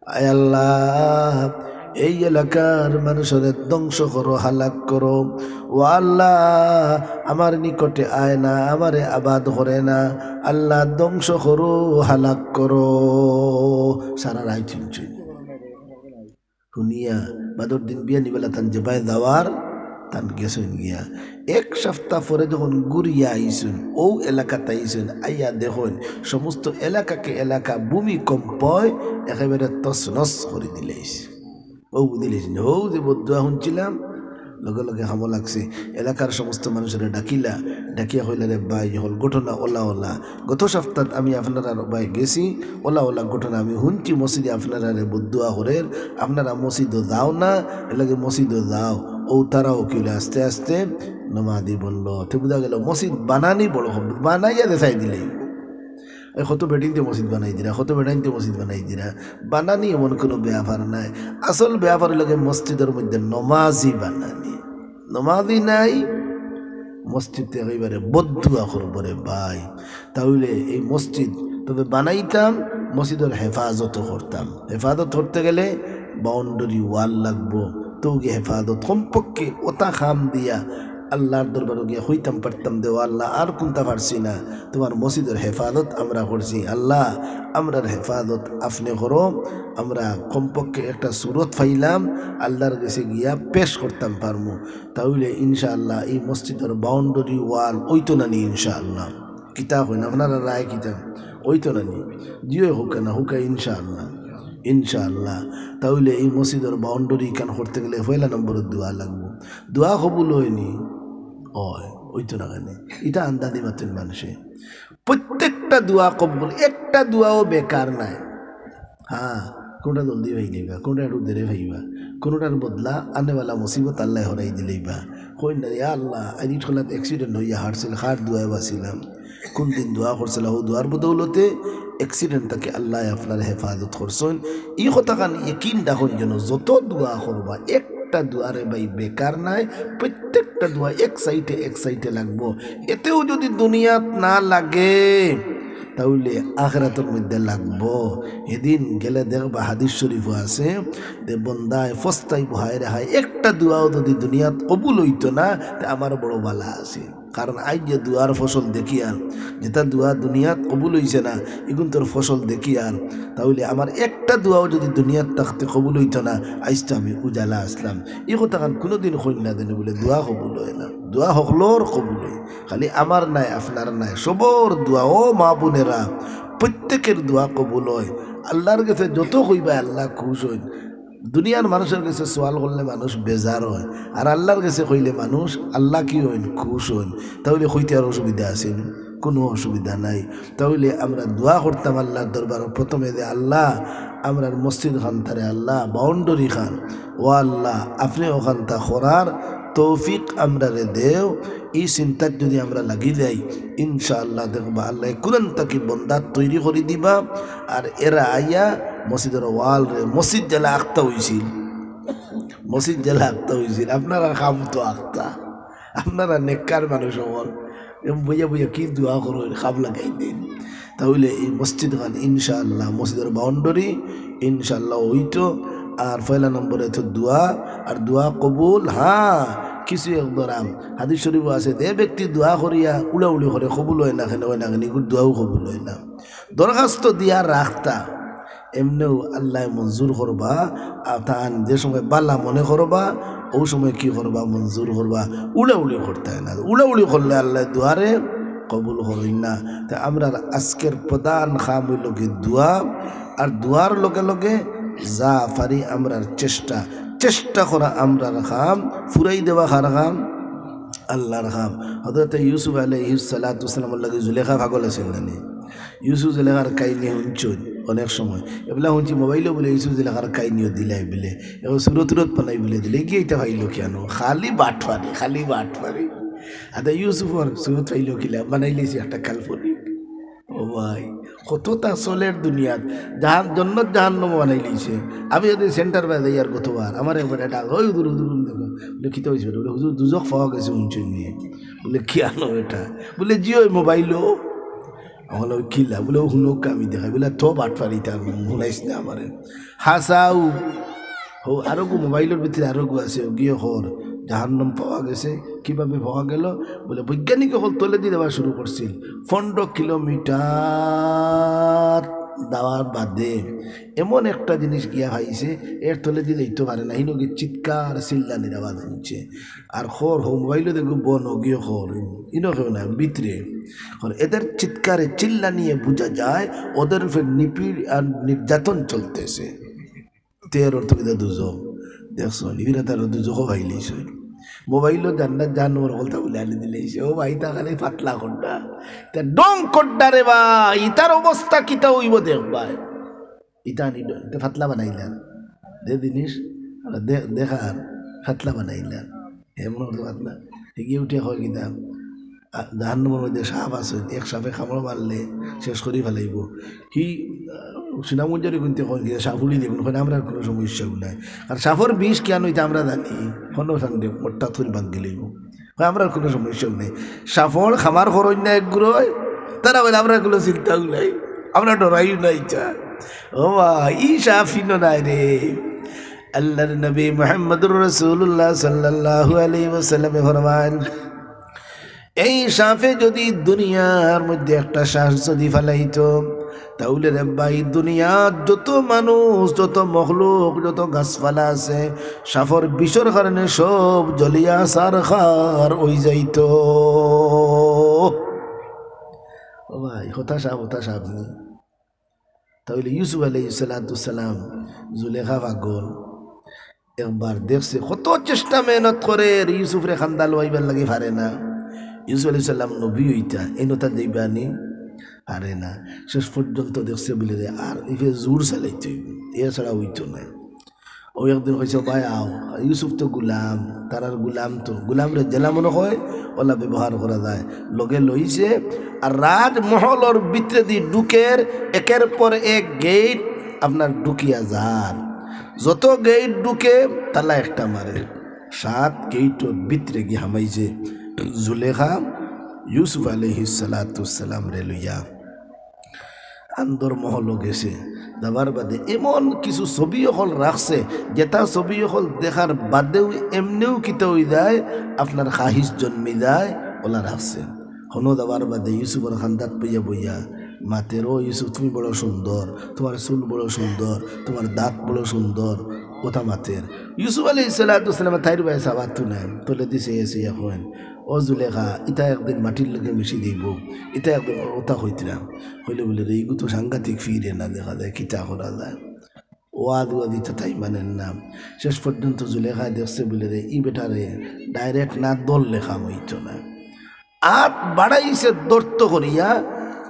"আয় আল্লাহ, এই এলাকার মানুষরে ধ্বংস করো, হালাক করো। ও আল্লাহ, আমার নিকটে আয় না, আমারে আবাদ করে না। আল্লাহ, ধ্বংস করো, হালাক করো।" সারা রাইত হুনছইন। হুনিয়া বাদর দিন বিয়ানি বেলা তান যেবায় যাওয়ার, তান গেছইন গিয়া। এক সপ্তাহ পরে যখন ঘুরিয়া আইছইন, অউ এলাকাত আইছইন, আইয়া দেখইন সমস্ত এলাকাকে এলাকা ভূমিকম্পয় একেবারে তছনছ করি দিলাইছে। অউ বুঝিলাইছইন, অউ যে বদদুয়া হুনছিলাম, লগে লগে কামো লাগছে। এলাকার সমস্ত মানুষরে ডাকিলা, ডাকিয়া কইলা, "রে ভাই অকল, ঘটনা অলা অলা।" গত সপ্তাহত আমি আপনারার বায় গেছি, অলা অলা ঘটনা আমি হুনছি, মসজিদে আপনারারে বদদুয়া করের, আপনারা মসজিদো যাও না, এরলাগি মসজিদো যাও। অউ তারাও কিলা আস্তে আস্তে নমাজি বনলো। তে বুঝা গেলো মসজিদ বানানি বড় কথা, বানাইয়া দেখাই দিলাইবো। এই কত বেটিন্তে মসজিদ বানাই দিরা, কত বেটাইন্তে মসজিদ বানাই দিরা, বানানি এমন কুনু ব্যাপার নায়। আসল ব্যাপার অইলো গি মসজিদর মধ্যে নমাজি বানানি। নমাজি নাই, মসজিদে একেবারে বদদুয়া করবো রে ভাই। তা অইলে এই মসজিদ তবে বানাইতাম, মসজিদর হেফাজতও করতাম। হেফাজত করতে গেলে boundary wall লাগবো। তে অউ গি হেফাজত কমপক্ষে অতা কাম দিয়া আল্লার দরবারো গিয়া কইতাম পারতাম, "দে ও আল্লাহ, আর কুন্তা পারছি না, তুমার মসজিদর হেফাজত আমরা করছি। আল্লাহ, আমরার হেফাজত আপনে করো।" আমরা কমপক্ষে একটা সুরত পাইলাম, আল্লার গেছে গিয়া পেশ করতাম পারমু। তা অইলে ইনশাআল্লাহ এই মসজিদর boundary wall অইতো না নি ইনশাআল্লাহ? কিতা কইন, আপনারার রায় কিতা? অইতো না নি? জি অয়, হউক্কা না হউক্কা, ইনশাআল্লাহ, ইনশাআল্লাহ। তা অইলে এই মসজিদর boundary খান করতে গেলে পয়লা নম্বরর দোয়া লাগবো। দোয়া কবুল অয় নি? অয়, অইতো না কেনে? ইটা আন্দাজি মাতইন মানষে। প্রত্যেকটা দোয়া কবুল, একটা দোয়াও বেকার নায়। হ্যাঁ, কুনুটা জলদি পাইলিবা, কুনুটা একটু দেরে পাইবা, কুনুটার বদলা আনেওয়ালা মুসিবত আল্লায় হরাই দিলাইবা। কইন না, "ইয়া আল্লাহ, আইজ ইট খোলাত accident অইয়া হারছিল, কার দোয়ায় বাঁচছিলাম?" কুন দিন দোয়া করছিলা, অউ দোয়ার বদৌলতে accident থাকি আল্লায় আপনারে হেফাজত করছইন। ই কথাখান ইয়াকিন রাখইন যেন যত দোয়া করবা, একটা দোয়া রে ভাই বেকার নায়, প্রত্যেকটা দোয়া এক সাইডে এক সাইডে লাগবো। এতেও যদি দুনিয়াত না লাগে, তা অইলে আখেরাতর মধ্যে লাগবো। হেদিন গেলে দেখবা হাদিস শরীফো আছে যে বন্দায় ফস্তাইবো, "হায় রে হায়, একটা দোয়াও যদি দুনিয়াত কবুল অইতো না, তে আমার বড় বালা আছিল।" কারণ আইজ যে দোয়ার ফসল দেখিয়ার, যেটা দোয়া দুনিয়াত কবুল অইছে না, ইগুনতর ফসল দেখিয়ার, তা অইলে আমার একটা দোয়াও যদি দুনিয়াত থাকতে কবুল অইতো না, আইজ তো আমি উজালা আছলাম। ই কথাখান কুনুদিন কইন না যেন বুলে দোয়া কবুল অয় না। দোয়া হকলর কবুল অয়, খালি আমার নায়, আপনার নায়, সবর দোয়া। ও মা বোনেরা, প্রত্যেকের দোয়া কবুল অয়। আল্লার গেছে যত কইবা আল্লা খুশ অইন। দুনিয়ার মানুষর গেছে সওয়াল করলে মানুষ বেজার অয়, আর আল্লার গেছে কইলে মানুষ, আল্লা কি অইন? খুশ অইন। তা অইলে কইতে আর অসুবিধা আছে নি? কুনু অসুবিধা নাই। তা অইলে আমরা দোয়া করতাম আল্লার দরবারো প্রথমে যে, "আল্লা, আমরার মসজিদ খানতারে আল্লা, boundary খান, ও আল্লা, আপনে অখানতা করার তৌফিক আমরারে দেও।" ই চিন্তাত যদি আমরা লাগি যাই, ইনশাআল্লাহ দেখবা আল্লায় কুনান থাকি বন্দা তৈরি করি দিবা, আর এরা আইয়া মসজিদর ওয়ালরে মসজিদ যেলা আখতা অইছিল, মসজিদ যেলা আখতা অইছিল, আপনারার কাম তো আখতা, আপনারা নেককার মানুষ অকল, এম বইয়া বইয়া কি দোয়া করইন, কাম লাগাই দিন। তাইলে এই মসজিদ খান ইনশাআল্লাহ, মসজিদর বাউন্ডারি ইনশাআল্লাহ অইতো। আর পয়লা নম্বরে তো দোয়া, আর দোয়া কবুল, হ্যাঁ, কিছু এক ধরাম। হাদিস শরীফও আছে, যে ব্যক্তি দোয়া করিয়া উড়াউড়ি করে, কবুল অয় না, কেনে অয় না, কেনে ইগুর দোয়াও কবুল অয় না। দরখাস্ত দিয়া রাখতা, এমনেও আল্লায় মঞ্জুর করবা। আর তান যে সময় বালা মনে করবা, অউ সময় কি করবা? মঞ্জুর করবা। উড়াউড়ি করতায় না, উড়াউড়ি করলে আল্লায় দোয়ারে কবুল করইন না। তে আমরার আজকের প্রধান কাম অইলো কি দোয়া, আর দোয়ার লগে লগে যা পারি আমরার চেষ্টা, চেষ্টা করা আমরার কাম, ফুরাই দেওয়া কার কাম? আল্লার কাম। হযরতে ইউসুফ আলাইহিস সালাতু ওয়াস সালামর লাগি জুলেখা পাগল আছিল না নি? ইউসুফ জুলেখার কাহিনী হুনছইন অনেক সময়। এবলা হুনছি মোবাইলো বুলে ইউসুফ জুলেখার কাহিনীও দিলাই বুলে। এখন সুরত উরত বানাই বুলে দিলে। গিয়া ইতা পাইলো কিয়ানো? খালি বাটপারি, খালি বাটপারি। আদা ইউসুফর সুরত পাইলো কিলা? বানাইলিছে একটা কাল্পনিক। ও ভাই, কততা চলের দুনিয়াত। জাহান-, জন্নত জাহান্নাম বানাইলিছে। আমি যদি সেন্টার বায় যাইয়ার গতবার, আমার একবার এটা, "ওই হুজুর, হুজুর, হুজুর," দেখো। বুলে, "কিতা অইছে বেটা?" বুলে, "হুজুর, দুজখ পাওয়া গেছে, হুনছইন নি?" বুলে, "কিয়ানো বেটা?" বুলে, "জি, ওই মোবাইলো।" আমি কইলাম, "কিলা?" বুলে, "ও হুনউক্কা আমি দেখাই।" বুলে, "তো বাটপারি, ইতা হুনাইস না আমারে।" হাছাউ। হো, আরোগু মোবাইলর ভিতরে আরোগু আছে, অগিয়ে কর, জাহান্নাম পাওয়া গেছে, কিভাবে পাওয়া গেল? বুলে, বৈজ্ঞানিক অকল তলেদি দেওয়া শুরু করছিল, পনেরো কিলোমিটার দেওয়ার বাদে এমন একটা জিনিস গিয়া পাইছে, এর তলেদি যাইতো পারে না, হিনো গিয়া চিৎকার চিল্লানির আওয়াজ হুনছে। আর কর, হো মোবাইলো দেখো বন অগিয়ে কর, ইনো কেউ না, ভিতরে। কর, এদের চিৎকারে চিল্লানিয়ে বুঝা যায় ওদের উপরে নিপীড় আর নির্যাতন চলতেছে। তের অর্থ কিতা দুজখ। দেখছো, নিবিড়া তার দুজখ পাইলিছে। মোবাইলো জান্নাত জাহান্নামর কথা বুলে আনি দিলাইছে। ও ভাই, তা খালি পাতলা কন্ডা। তা ডং কন্ডা রে ভাই, ইতার অবস্থা কিতা অইবো দেখবায়। ইতা আনি ড-, ইতা পাতলা বানাইলার। যে জিনিস, দে-, দেখার, পাতলা বানাইলার। হে মনে করতে পাতলা। এগিয়ে উঠে কয় কিতা? আ, জাহান্নামর মধ্যে সাপ আছে, এক সাপে কামড় মারলে শেষ করি ফেলাইবো। হি, আ, সুনামগঞ্জের কিন্তু কয় কিতা সাপ উড়ি দেখুন, কয় আমরার কোনো সমস্যাও নাই। আর সাপর বিষ কিয়ানো ইতা আমরা জানি, কোনো সন্দেহ, মোট্টা থুরি ভাঙ্গি লইবো। কয় আমরার কোনো সমস্যাও নাই। সাপর খামার করইন না এক গুরুয়, তারা বলে আমরার কোনো চিন্তাও নাই, আমরা ডরাইও না ইতা। ও বা, ই সাপ হিনো নাই রে। আল্লাহর নবী মুহাম্মদুর রাসূলুল্লাহ সাল্লাল্লাহু আলাইহি ওয়াসাল্লামে ফরমান, এই সাপে যদি দুনিয়ার মধ্যে একটা শ্বাস যদি ফালাইতো, তাহলে রে ভাই, দুনিয়ার যত মানুষ, যত মখলুক, যত গাছপালা আছে, সাপর বিষর কারণে সব জ্বলিয়া ছারখার অই যাইতো। ও ভাই, হতা সাপ, হতা সাপ নি। তাইলে ইউসুফ আলাইহিস সালাতু ওয়াস সালাম, জুলেখা পাগল, একবার দেখছে কত চেষ্টা মেহনত করের, ইউসুফরে কান্দা লওয়াইবার লাগি পারে না। ইউসুফ আলাইহিস সালাম নবী অইতা, এইন তার যাইবা নি? পারে না। শেষ পর্যন্ত দেখছে বুলে রে, আর ইফে জোর চালাইতে অইবো, এছাড়া অইতো নায়। ও একদিন কইছে, "ভাই আও।" ইউসুফ তো গুলাম, তারার গুলাম তো, গুলামরে যেলা মনে কয়, ওলা ব্যবহার করা যায়। লগে লইছে, আর রাজমহলর ভিতরেদি ঢুকের, একের পর এক গেইট আপনার ঢুকিয়া যার। যত গেইট ঢুকে, তালা একটা মারে। সাত গেইটর ভিতরে গিয়া হামাইছে জুলেখা, ইউসুফ আলাইহিস সালাতু ওয়াস সালামরে লইয়া। আন্দর মহলো গেছে, যাবার বাদে এমন কিছু ছবি অকল রাখছে, যেটা ছবি অকল দেখার বাদেউ এমনেউ কিতা অই যায়, আপনার খাহিশ জন্মি যায়, ওলা রাখছে। হনো যাবার বাদে ইউসুফর কান্দাত বইয়া বইয়া মাতের, "ও ইউসুফ, তুমি বড় সুন্দর, তোমার চুল বড় সুন্দর, তোমার দাঁত বড় সুন্দর", ওটা মাতের। ইউসুফ আলাইহিস সালাতু ওয়াস সালামে তাইর বায় সাবাত নাই, তলে দিছে এসে এখন। ও জুলেখা, ইতা একদিন মাটির লগে মিশি দিব, ইতা একদিন ওতা কইতরা। কইলে বুলে, "রে, ইগু তো সাংঘাতিক ফিরে না দেখা যায়, কিতা করা যায়?" ওয়াজ ওয়াজ ইতা তাই মানেন না। শেষ পর্যন্ত জুলেখায় দেখছে বুলে, "রে, ই বেটারে direct না ধরলে কাম অইতো না।" আত বাড়াইছে ধরতো করিয়া,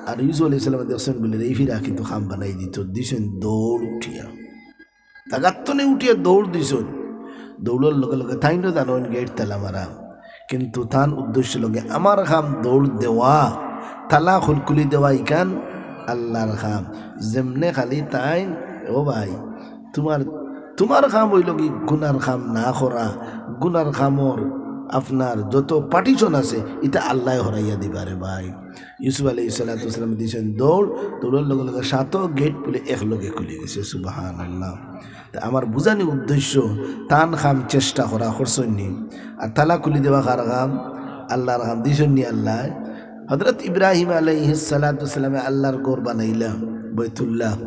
আর ইউসুফ আলাইহিস সালামে দেখছেন বুলে, "রে, ই ফিরা কিন্তু কাম বানাই দিত", দিছেন দৌড় উঠিয়া। জাগাত তনে উঠিয়া দৌড় দিছইন। দৌড়র লগে লগে তাইনও জানইন গেইট তালা মারা, কিন্তু তান উদ্দেশ্য লগে আমার কাম দৌড় দেওয়া, তালা খুলখুলি দেওয়া ইখান আল্লাহর কাম। যেমনে খালি তাইন ও ভাই, তুমার তুমার কাম অইলো কি গুনার কাম না করা। গুনার কামর আপনার যত পার্টিশন আছে, ইতা আল্লায় হরাইয়া দিবা রে ভাই। ইউসুফ আলাইহিস সালাতু ওয়াস সালামে দিছইন দৌড়, দৌড়র লগে লগে সাতও গেট খুলে একলগে খুলি গেছে। সুবহানাল্লাহ। তে আমার বুঝানি উদ্দেশ্য, তান কাম চেষ্টা করা, করছইন নি? আর তালা খুলি দেওয়া কার কাম? আল্লার কাম। দিছইন নি আল্লায়? হযরত ইব্রাহিম আলাইহিস সালাতু ওয়াস সালামে আল্লার ঘর বানাইলা, বাইতুল্লাহ।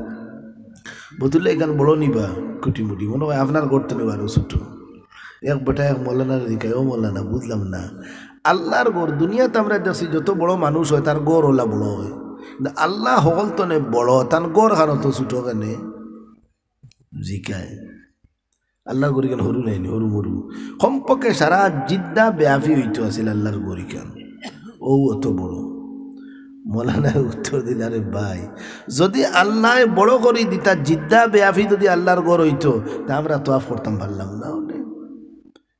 বাইতুল্লাহ ইখান বড় নি বা কুটিমুটি, মনে অয় আপনার ঘর তো নি বা আরো ছোট। এক বেটা এক মৌলানারে জিকায়, "ও মৌলানা, বুঝলাম না, আল্লার ঘর, দুনিয়াত আমরা দেখছি যত বড় মানুষ অয়, তার ঘর অলা বড় অয়, কিন্তু আল্লা হকল তনে বড়, তান ঘর খান অত ছোট কেনে?" জিকায়। আল্লার ঘর ইখান হুরু নায় নি, হুরু মুরু। কমপক্ষে সারা জিদ্দা ব্যাপী অইতো আছিল আল্লার ঘর ইখান। অউ অত বড়। মৌলানায় উত্তর দিলা, "রে ভাই, যুদি আল্লায় বড় করি দিতা, জিদ্দা ব্যাপী যুদি আল্লার ঘর অইতো, তে আমরা তওয়াফ করতাম পারলাম না অনে।"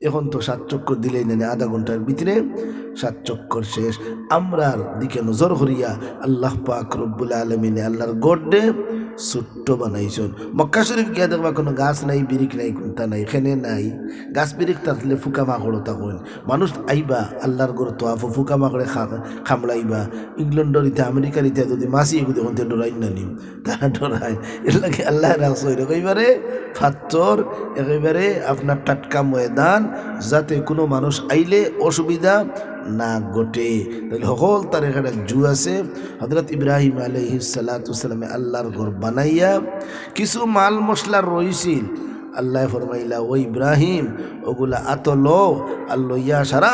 অখন তো সাত চক্কর দিলাইন নি, আধা ঘন্টার ভিতরে সাত চক্কর শেষ। আমরার দিকে নজর করিয়া আল্লাহ পাক রব্বুল আলামিনে আল্লার ঘররে ছোট্ট বানাইছইন। মক্কা শরীফ গিয়া দেখবা কুনু গাছ নাই, বিরিখ নাই, কুন্তা নাই, খেনে নাই। গাছ বিরিখ থাকলে ফুকা মাকড়ও থাকইন। মানুষ আইবা, আল্লার ঘর তওয়াফো ফুকা মাকড়ে খা-, কামড়াইবা। ইংল্যান্ডর ইতা, আমেরিকার ইতা যুদি মাছি এগু দেখইন তে ডরাইন না নি? তারা ডরায়। এর লাগি আল্লায় রাখছইন একেবারে পাথর, একেবারে আপনার টাটকা ময়দান, যাতে কুনু মানুষ আইলে অসুবিধা না ঘটে। তাইলে হকলতার একটা জু আছে। হযরত ইব্রাহিম আলাইহিস সালাতু ওয়াস সালামে আল্লার ঘর বানাইয়া কিছু মাল মশলা রইছিল, আল্লায় ফরমাইলা, "ও ইব্রাহিম, অগুলা আতো লও, আর লইয়া সারা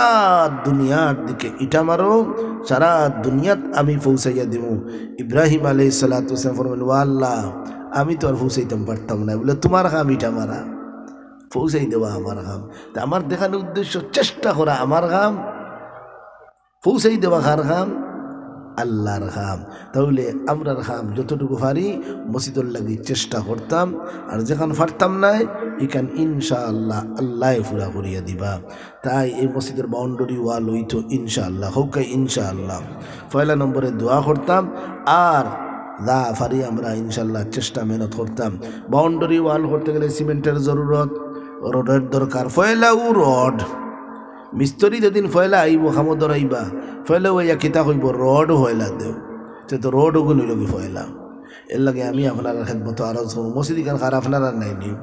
দুনিয়ার দিকে ইটা মারো, সারা দুনিয়াত আমি পৌঁছাইয়া দিমু।" ইব্রাহিম আলাইহিস সালাতু ওয়াস সালাম ফরমাইন, "ও আল্লা, আমি তো আর পৌঁছাইতাম পারতাম না।" বলে, "তুমার কাম ইটা মারা, পৌঁছাই দেওয়া আমার কাম।" তে আমার দেখানির উদ্দেশ্য, চেষ্টা করা আমার কাম, পৌঁছাই দেওয়া কার কাম? আল্লার কাম। তাইলে আমরার কাম যতটুকু পারি মসজিদর লাগি চেষ্টা করতাম, আর যেখান পারতাম নায়, ইখান ইনশাআল্লাহ আল্লায় পুরা করিয়া দিবা। তাই এই মসজিদর বাউন্ডারি ওয়াল অইতো ইনশাআল্লাহ, কউক্কা ইনশাআল্লাহ। পয়লা নম্বরে দোয়া করতাম, আর যা পারি আমরা ইনশাআল্লাহ চেষ্টা মেহনত করতাম। বাউন্ডারি ওয়াল করতে গেলে সিমেন্টর জরুরত, রডর দরকার। পয়লাউ রড, মিস্ত্রি যেদিন পয়লা আইবো, কামো ধরাইবা, পয়লাউ আইয়া কিতা কইবো, "রড পয়লা দেও।" তে তো রড অগুন অইলো গি পয়লা। এর লাগি আমি আপনারার খেদমতো আরজ করমু, মসজিদ ইখান কার? আপনারার নায় নি?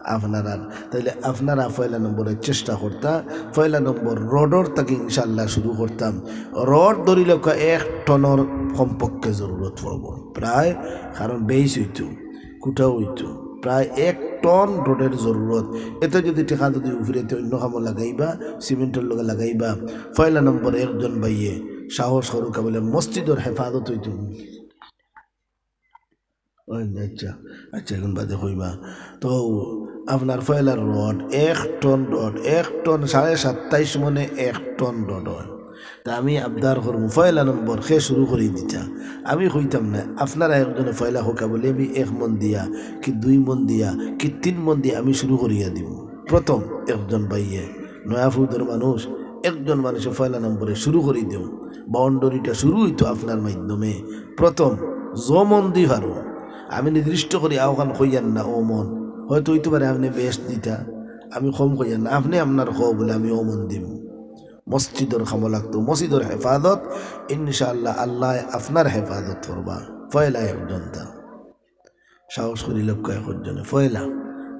আপনারার। তাইলে আপনারা পয়লা নম্বরে চেষ্টা করতা, পয়লা নম্বর রডর থাকি ইনশাআল্লাহ শুরু করতাম। রড ধরিলউক্কা এক টনর কমপক্ষে জরুরত পড়বো প্রায়, কারণ বেইস অইতো, কুটা অইতো। প্রায় এক টন রডর জরুরত। এত যুদি টেকা যুদি উফরে তে অইন্য কামো লাগাইবা, সিমেন্টর লগে লাগাইবা, পয়লা নম্বর একজন ভাইয়ে সাহস করউক্কা বলে মসজিদর হেফাজত অইতো। ও আচ্ছা, আচ্ছা, অখন বাদে কইবা। তো আপনার পয়লা রড, এক টন রড, এক টন, সাড়ে সাতাইশ মনে এক টন রড অয়। তা আমি আবদার করমু, পয়লা নম্বর কে শুরু করি দিতা। আমি কইতাম না, আপনারা একজনে পয়লা কউক্কা বলে আমি এক মন দিয়া, কি দুই মন দিয়া, কি তিন মন দিয়া আমি শুরু করিয়া দিমু। প্রথম একজন ভাইয়ে, নয়া ফৌজর মানুষ, একজন মানুষে পয়লা নম্বরে শুরু করি দেও। বাউন্ডারিটা শুরু অইতো আপনার মাধ্যমে। প্রথম, য মন দি পারো, আমি নির্দিষ্ট করি অখান কইয়ার না, ও মন, হয়তো অইতো পারে আপনে বেশ দিতা, আমি কম কইয়ার না, আপনে আপনার কও বলে আমি ও মন দিমু। মসজিদর কামো লাগতো, মসজিদর হেফাজত, ইনশাআল্লাহ আল্লায় আপনার হেফাজত করবা। পয়লা একজন তা। সাহস করিলউক্কা একজনে পয়লা,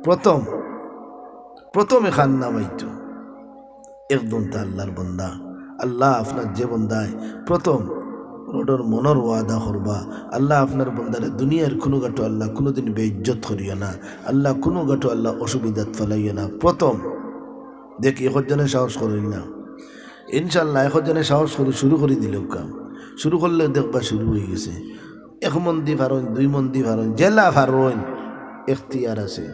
প্রথম, প্রথমে কার নাম আইতো? একজন তা আল্লার বন্দা। আল্লা আপনার যে বন্দায় প্রথম রডর মনর ওয়াদা করবা, আল্লা আপনার বন্দারে দুনিয়ার কুনু গাটো আল্লা কুনুদিন বেইজ্জত করিও না, আল্লা কুনু গাটো আল্লা অসুবিধাত ফালাইও না। প্রথম দেখি একজনে সাহস করইন না। ইনশাআল্লাহ একজনে সাহস করি শুরু করি দিলউক্কা। শুরু করলে দেখবা শুরু অইগেছে। এক মন দি পারইন, দুই মন দি পারইন, যেলা পারইন, এখতিয়ার আছে।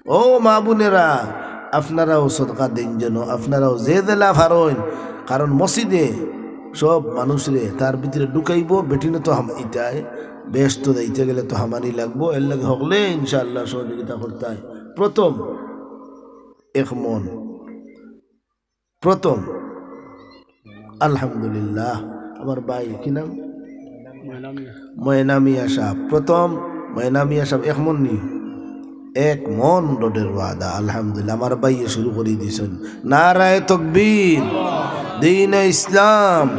ও মা বোনেরা, আপনারাও সদকা দেইন যেন, আপনারাও যে যেলা পারইন, কারণ মসজিদে সব মানুষরে তার ভিতরে ঢুকাইবো, বেটিনে তো হামাইতায়, বেহেস্তো যাইতে গেলে তো হামানি লাগবো, এর লাগি হকলে ইনশাআল্লাহ সহযোগিতা করতায়। প্রথম এক মন, প্রথম। আলহামদুলিল্লাহ। আমার ভাই, কি নাম? ময়না মিয়া। ময়না মিয়া সাহেব। প্রথম ময়না মিয়া সাহেব, এক মন নি? এক মন রডের ওয়াদা। আলহামদুলিল্লাহ, আমার ভাইয়ে শুরু করি দিছইন। নারায়ে তকবীর, দ্বীনে ইসলাম।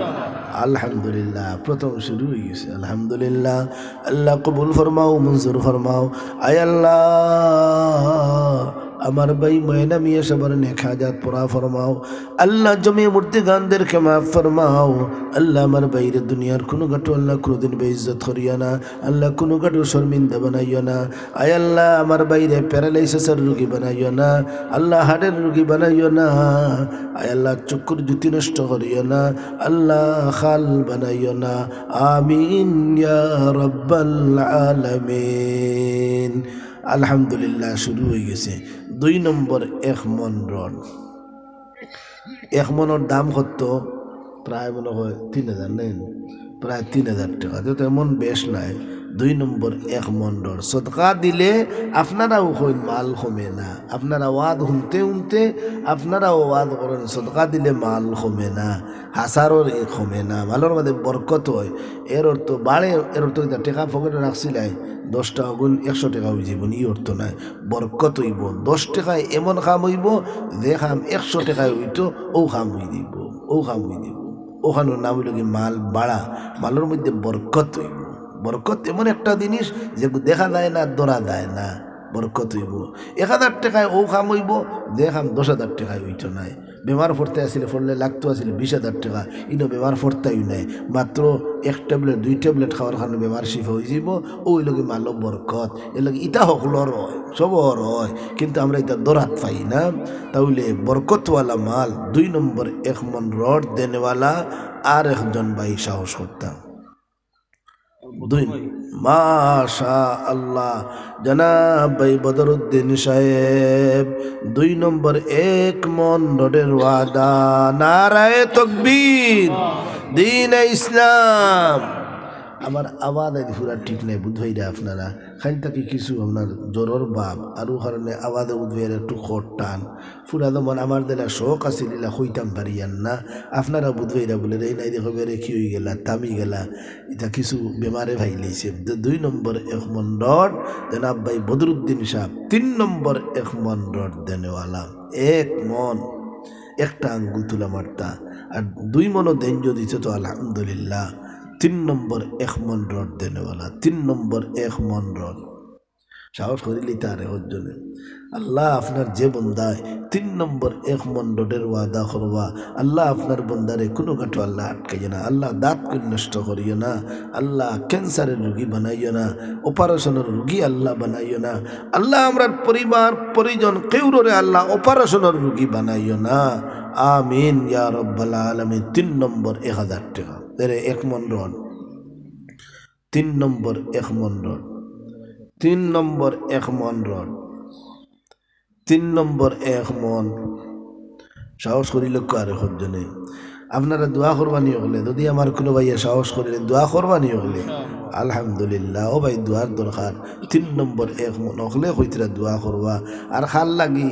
আলহামদুলিল্লাহ, প্রথম শুরু অই গেছে। আলহামদুলিল্লাহ, আল্লাহ কবুল ফরমাও, মঞ্জুর ফরমাও। আয় আল্লাহ, আমার ভাই ময়না মিয়া সাবর নেক হাজাত পুরা ফরমাও। আল্লাহ, জমিয়ে মুর্দেগানদেরকে মাফ ফরমাও। আল্লাহ, আমার ভাইরে দুনিয়ার কুনু ঘাটো আল্লাহ কুনুদিন বেইজ্জত করিও না। আল্লাহ, কুনু ঘাটো শর্মিন্দা বানাইও না। আয় আল্লাহ, আমার ভাইরে প্যারালাইসিসর রোগী বানাইও না। আল্লাহ, হার্টের রোগী বানাইও না। আয় আল্লাহ, চক্ষুর জ্যোতি নষ্ট করিও না। আল্লাহ, খাল বানাইও না। আমিন ইয়া রাব্বাল আলামিন। আলহামদুলিল্লাহ, শুরু অই গেছে। দুই নম্বর এক মন রড। এক মনর দাম কত? প্রায় মনে হয় তিন হাজার, নায়? প্রায় তিন হাজার টেকা, তো তেমন বেশ নায়। দুই নম্বর এক মন রড। সদকা দিলে আপনারাও কইন মাল কমে না। আপনারা ওয়াজ হুনতে হুনতে আপনারাও ওয়াজ করইন, সদকা দিলে মাল কমে না, হাজারর ই কমে না, মালর মাঝে বরকত অয়। এর অর্থ বাড়ে, এর অর্থ ইতা টেকা পকেটো রাখছিলায়, দশ টেকা গুণ একশো টেকা অই যাইবো, ই অর্থ নায়। বরকত অইবো। দশ টেকায় এমন কাম অইবো, যে কাম একশো টেকায় অইতো, অউ কাম অই যাইবো, অউ কাম অই যাইবো। অখানর নাম অইলো কি মাল বাড়া, মালর মধ্যে বরকত অইবো। বরকত এমন একটা জিনিস যে দেখা যায় না, ধরা যায় না, বরকত অইবো। এক হাজার টেকায় অউ কাম অইবো, যে কাম দশ হাজার টেকায় অইতো নায়। বেমার পড়তে আছিল, পড়লে লাগতো আছিল বিশ হাজার টেকা, ইনো বেমার পড়তাউ নায়, মাত্র এক ট্যাবলেট, দুই ট্যাবলেট খাওয়ার কারণে বেমার শিফা অই যাইবো। অউ অইলো কি মালো বরকত। এর লাগি ইতা হকলর অয়, সবর অয়, কিন্তু আমরা ইতা ধরাত পাই না। তাইলে বরকতওয়ালা মাল, দুই নম্বর এক মন রড দেনেওয়ালা আর একজন ভাই সাহস করতা। দুই, মাশাআল্লাহ, জনাব ভাই বদরুদ্দিন সাহেব, দুই নম্বর এক মন রডের ওয়াদা। নারায়ে তকবীর, দ্বীনে ইসলাম। আমার আওয়াজ আইজ পুরা ঠিক নাই, বুঝবায়রা আপনারা। খাইন থাকি কিছু আপনার জ্বরর ভাব, আর অউ কারণে আওয়াজে বুঝবায়রা একটু খট টান। পুরা যেমন আমার যেলা শখ আছিল, ইলা কইতাম পারিয়ার না। আপনারা বুঝবায়রা বুলে, "রে নাই দেখো বেরে কি অই গেলা, থামি গেলা, ইতা কিছু বেমারে পাইলাইছে।" তো দুই নম্বর এক মন রড, জনাব ভাই বদরুদ্দিন সাহেব, তিন নম্বর এক মন রড দেনেওয়ালা। এক মন, একটা আঙ্গুল তুলা মারতা, আর দুই মনও দেইন যদি তো আলহামদুলিল্লাহ। তিন নম্বর এক মন রড দেনেওয়ালা, তিন নম্বর এক মন রড। সাহস করিলিতা আরে হজ্জনে। আল্লাহ, আপনার যে বন্দায় তিন নম্বর এক মন রডের ওয়াদা করবা, আল্লাহ, আপনার বন্দারে কুনু ঘাটো আল্লাহ আটকাইও না, আল্লাহ, দাঁত কুন নষ্ট করিও না, আল্লাহ, ক্যান্সারের রোগী বানাইও না, অপারেশনের রোগী আল্লাহ বানাইও না, আল্লাহ, আমরার পরিবার পরিজন কেউররে আল্লাহ অপারেশনের রোগী বানাইও না। আমিন ইয়া রব্বাল আলামিন। তিন নম্বর এক হাজার টেকা, এরে এক মন রড। তিন নম্বর এক মন রড, তিন নম্বর এক মন রড, তিন নম্বর এক মন। সাহস করিলাউক্কা আরে হজ্জনে। আপনারা দোয়া করবানি অকলে, যদি আমার কুনু ভাইয়ে সাহস করিলে দোয়া করবানি অকলে। আলহামদুলিল্লাহ, ও ভাই, দোয়ার দরকার। তিন নম্বর এক মন অকলে কইতরা দোয়া করবা। আর কার লাগি?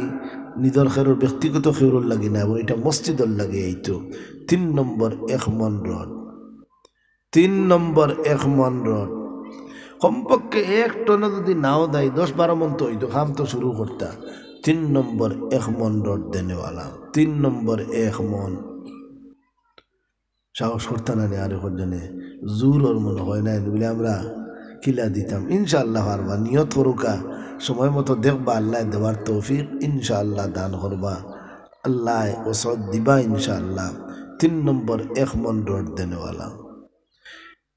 নিজর কেউরর, ব্যক্তিগত কেউরর লাগি না, এবং ইটা মসজিদর লাগি। এই তো তিন নম্বর এক মন রড। তিন নম্বর এক মন রড। কমপক্ষে এক টনও যদি নাও দেয়, দশ বারো মন তো অইতো, কাম তো শুরু করতা। তিন নম্বর এক মন রড দেনেওয়ালা, তিন নম্বর এক মন। সাহস করতা না নি আরে হজ্জনে? জোরর মনে হয় না, বুলে আমরা কিলা দিতাম। ইনশাআল্লাহ পারবা, নিয়ত করুক্কা, সময় মতো দেখবা, আল্লায় দেওয়ার তৌফিক ইনশাআল্লাহ দান করবা, আল্লায় ওসত দিবা ইনশাআল্লাহ। তিন নম্বর এক মন রড দেনেওয়ালা।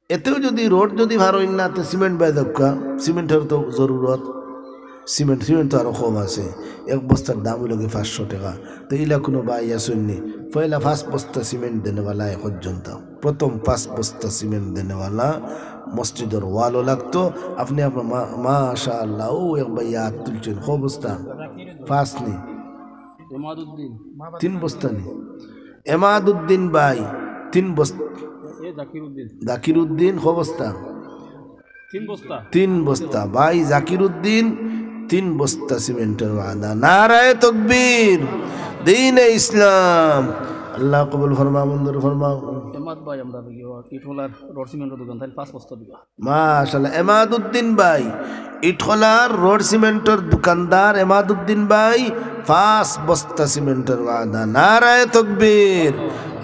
এতেও যদি রড যদি ভার অইন না, তে সিমেন্ট বায় দেউক্কা, সিমেন্টর তো জরুরত। সিমেন্ট, সিমেন্ট তো আরো কম আছে, এক বস্তার দাম অইলো গি পাঁচশো টেকা। তো ইলা কুনু ভাই আছইন নি? পয়লা পাঁচ বস্তা সিমেন্ট দেনেওয়ালা এক পর্যন্ত, প্রথম পাঁচ বস্তা সিমেন্ট দেনেওয়ালা মসজিদর ওয়ালও লাগতো। আপনে আপনার মা-, মাশাআল্লাহ, ও এক ভাই আত তুলছইন, ক বস্তা? পাঁচ নি? এমাদুদ্দিন। তিন বস্তা নি? এমাদুদ্দিন ভাই, তিন বস্তা। এ জাকিরউদ্দিন। জাকিরউদ্দিন, ক বস্তা? তিন বস্তা। তিন বস্তা। ভাই জাকিরউদ্দিন, তিন বস্তা সিমেন্টর ওয়াদা। নারায়ে তকবীর, দ্বীনে ইসলাম। আল্লাহ কবুল ফরমা, মঞ্জুর ফরমা। এমাদ ভাই, আমরা ইটখোলার রড সিমেন্টর দোকান, তাইন পাঁচ বস্তা দিবা। মাশাআল্লাহ, এমাদুদ্দিন ভাই, ইটখোলার রড সিমেন্টর দোকানদার এমাদুদ্দিন ভাই, পাঁচ বস্তা সিমেন্টর ওয়াদা। নারায়ে তকবীর।